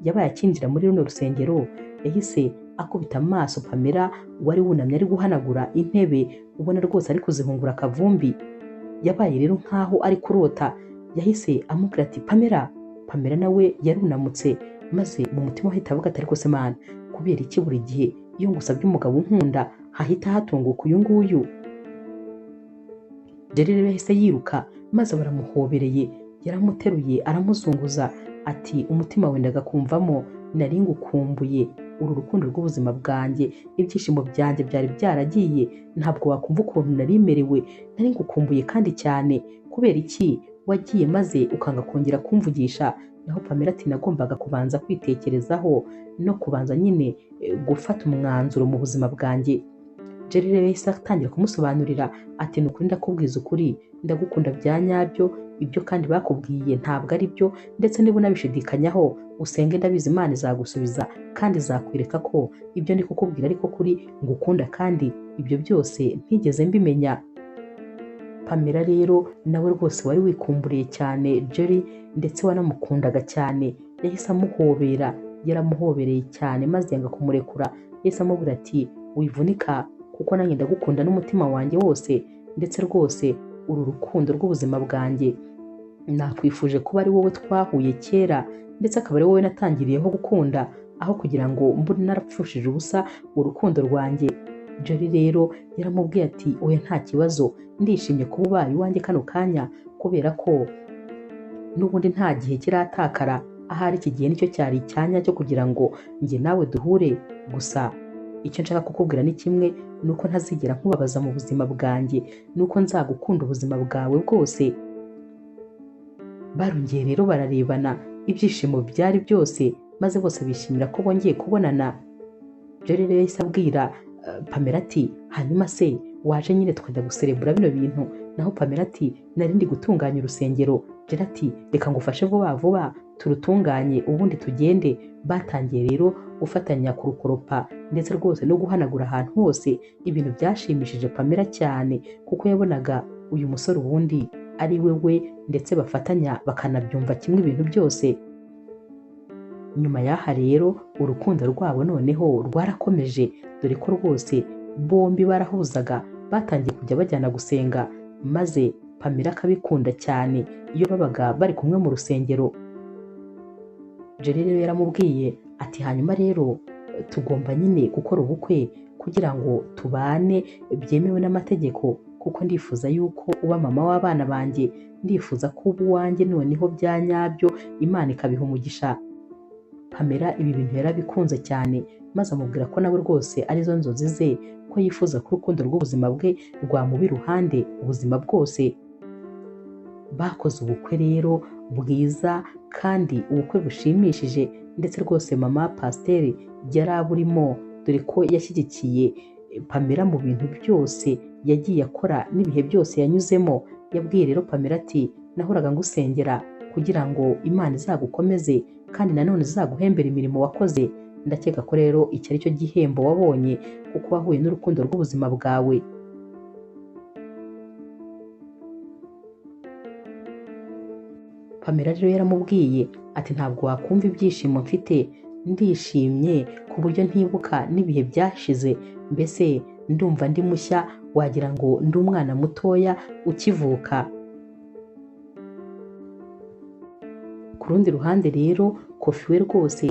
Yabaye akinjira muri runo rusengero yahise akubita amaso Pamela wari wunamye ari guhanagura intebe, ubona rwose ari kuzihungura akavumbi. Yabaye rero nk'aho ari kurota, yahise amubwira ati Pamela. Pamela nawe yarunamutse maze mu mutima ahita avuga ati ariko se Mana, kubera iki buri gihe iyo ngusabye umugabo unkunda hahita hatunguka uyu nguyu? Jerry rero yahise yiruka maze baramuhobereye, yaramuteruye aramuzunguza ati umutima wendaga kumvamo, nari ngukumbuye, uru rukundo rw'ubuzima bwanjye, ibyishimo byanjye byari byaragiye, ntabwo wakumva ukuntu nari merewe, nari ngukumbuye kandi cyane, kubera iki wagiye maze ukanga kongera kumvugisha? Naho Pamela ati nagombaga kubanza kwitekerezaho no kubanza nyine gufata umwanzuro mu buzima bwanjye. Jerry rero yahise atangira kumusobanurira ati ni ukuri ndakubwiza ukuri, ndagukunda bya nyabyo, ibyo kandi bakubwiye ntabwo ari byo, ndetse niba unabishidikanyaho usenge ndabizi Imana izagusubiza kandi izakwereka ko ibyo ndi kukubwira ariko kuri ngukunda, kandi ibyo byose ntigeze mbimenya. Pamela rero nawe rwose wari wikumburiye cyane Jerry ndetse wanamukundaga cyane, yahise amuhobera, yaramuhobereye cyane maze yanga kumurekura. Yahise amubwira ati wivunika kuko nanjye ndagukunda n'umutima wanjye wose, ndetse rwose uru rukundo rw'ubuzima bwanjye nakwifuje kuba ari wowe twahuye kera, ndetse akaba ari wowe natangiriyeho gukunda, aho kugira ngo mbone narapfushije ubusa urukundo rwanjye. Jerry rero yaramubwiye ati oya nta kibazo, ndishimye kuba ubaye iwanjye kano kanya kubera ko n'ubundi nta gihe kiratakara, ahari iki gihe nicyo cyari icyanya cyo kugira ngo njye nawe duhure. Gusa icyo nshaka kukubwira ni kimwe, nuko ntazigera nkubabaza mu buzima bwanjye, nuko nzagukunda ubuzima bwawe bwose. Barongeye rero bararebana, ibyishimo byari byose, maze bose bishimira ko bongeye kubonana. Jerry rero yahise abwira Pamela ati hanyuma se waje nyine tukajya guserebura bino bintu? Naho Pamela ati nari ndi gutunganya urusengero. Jerry ati reka ngufashe vuba vuba turutunganye ubundi tugende. Batangiye rero gufatanya kurukoropa ndetse rwose no guhanagura ahantu hose. Ibintu byashimishije Pamela cyane kuko yabonaga uyu musore ubundi ari we we, ndetse bafatanya bakanabyumva kimwe ibintu byose. Nyuma y'aha rero urukundo rwabo noneho rwarakomeje, dore ko rwose bombi barahuzaga, batangiye kujya bajyana gusenga, maze Pamela akabikunda cyane iyo babaga bari kumwe mu rusengero. Jerry rero yaramubwiye ati hanyuma rero tugomba nyine gukora ubukwe kugira ngo tubane byemewe n'amategeko, kuko ndifuza yuko uba mama w'abana banjye, ndifuza ko uba uwanjye noneho bya nyabyo, Imana ikabiha umugisha. Pamela ibi bintu yarabikunze cyane, maze amubwira ko nawe rwose arizo nzozi ze, ko yifuza ko urukundo rw'ubuzima bwe rwamuba iruhande ubuzima bwose. Bakoze ubukwe rero bwiza kandi ubukwe bushimishije, Ndetse rwose mama pasiteri yari aburimo, dore ko yashyigikiye Pamela mu bintu byose yagiye akora n'ibihe byose yanyuzemo. Yabwiye rero Pamela ati nahoraga ngusengera kugira ngo Imana izagukomeze kandi nanone izaguhembera imirimo wakoze. Ndakeka ko rero iki ari cyo gihembo wabonye kuko wahuye n'urukundo rw'ubuzima bwawe. Pamela rero yaramubwiye ati ntabwo wakumva ibyishimo mfite, ndishimye ku buryo ntibuka n'ibihe byashize, mbese ndumva ndi mushya wagira ngo ndi umwana mutoya ukivuka. Ku rundi ruhande rero Kofi we rwose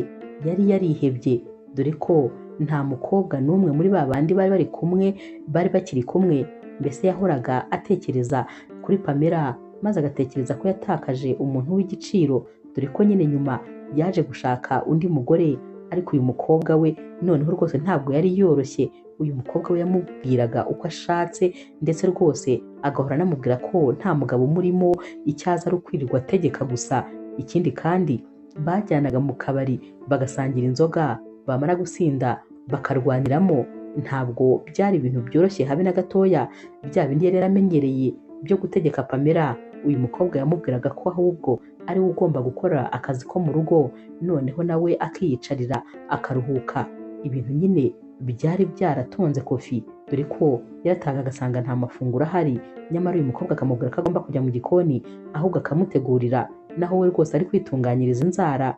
yari yarihebye, dore ko nta mukobwa n'umwe muri ba bandi bari bari kumwe bari bakiri kumwe. Mbese yahoraga atekereza kuri Pamela, maze agatekereza ko yatakaje umuntu w'igiciro, dore ko nyine nyuma yaje gushaka undi mugore. Ariko uyu mukobwa we noneho rwose ntabwo yari yoroshye. Uyu mukobwa we yamubwiraga uko ashatse, ndetse rwose agahora anamubwira ko nta mugabo umurimo, icyaza ari ukwirirwa ategeka gusa. Ikindi kandi bajyanaga mu kabari bagasangira inzoga, bamara gusinda bakarwaniramo. Ntabwo byari ibintu byoroshye habe na gatoya. Bya bindi yari yaramenyereye byo gutegeka Pamela, uyu mukobwa yamubwiraga ko ahubwo ari we ugomba gukora akazi ko mu rugo, noneho nawe akiyicarira akaruhuka. Ibintu nyine byari byaratonze Kofi, dore ko yarataga agasanga nta mafunguro ahari, nyamara uyu mukobwa akamubwira ko agomba kujya mu gikoni ahubwo akamutegurira, naho we rwose ari kwitunganyiriza inzara.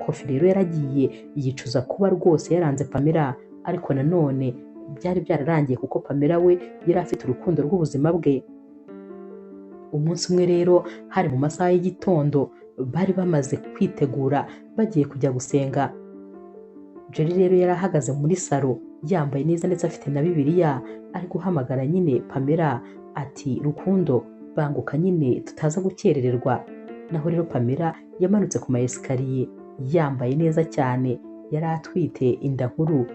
Kofi rero yaragiye yicuza kuba rwose yaranze Pamela, ariko nanone byari byararangiye kuko Pamela we yari afite urukundo rw'ubuzima bwe. Umunsi umwe rero hari mu masaha y'igitondo, bari bamaze kwitegura bagiye kujya gusenga. Jerry rero yari ahagaze muri salo yambaye neza ndetse afite na Bibiliya, ari guhamagara nyine Pamela ati Rukundo banguka nyine tutaza gukerererwa. Naho rero Pamela yamanutse ku ma esikariye yambaye neza cyane, yari atwite inda nkuru.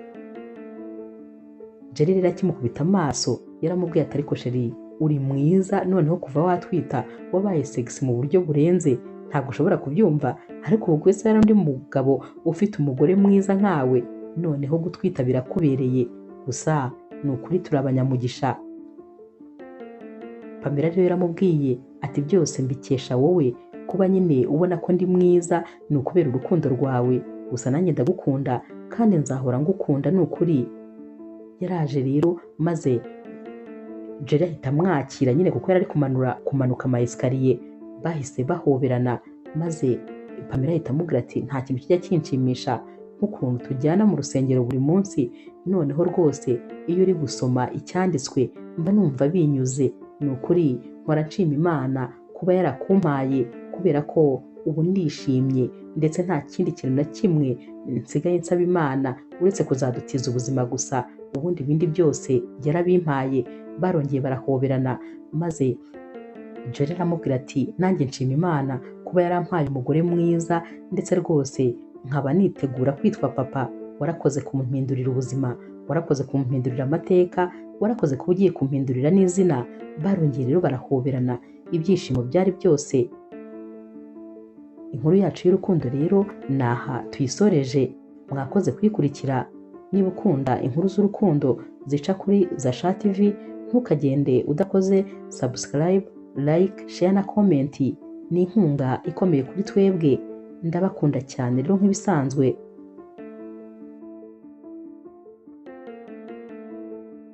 Jerry rero akimukubita amaso yaramubwiye ati ariko sheri uri mwiza, noneho kuva watwita wabaye sexy mu buryo burenze, ntabwo ushobora kubyumva, ariko ubu gwese hari undi mugabo ufite umugore mwiza nkawe, noneho gutwita birakubereye, gusa ni ukuri turi abanyamugisha. Pamela rero yaramubwiye ati byose mbikesha wowe, kuba nyine ubona ko ndi mwiza ni ukubera urukundo rwawe, gusa nanjye ndagukunda kandi nzahora ngukunda ni ukuri. Yaraje rero maze Jerry ahita amwakira nyine kuko yari ari kumanuka ama esikariye, bahise bahoberana, maze Pamela ahita amubwira ati nta kintu kijya kinshimisha nk'ukuntu tujyana mu rusengero buri munsi, noneho rwose iyo uri gusoma icyanditswe mba numva binyuze, ni ukuri mpora nshima Imana kuba yarakumpaye, kubera ko ubu ndishimye ndetse nta kindi kintu na kimwe nsigaye nsaba Imana uretse kuzadutiza ubuzima gusa, ubundi ibindi byose yarabimpaye. Barongeye barahoberana, maze Jerry aramubwira ati nanjye nshima Imana kuba yarampaye umugore mwiza, ndetse rwose nkaba nitegura kwitwa papa. Warakoze kumpindurira ubuzima, warakoze kumpindurira amateka, warakoze kuba ugiye kumpindurira n'izina. Barongeye rero barahoberana, ibyishimo byari byose. Inkuru yacu y'urukundo rero naha tuyisoreje, mwakoze kuyikurikira. Niba ukunda inkuru z'urukundo zica kuri Zasha TV, ntukagende udakoze subscribe, like, share na comment. Ni inkunga ikomeye kuri twebwe. Ndabakunda cyane rero nk'ibisanzwe.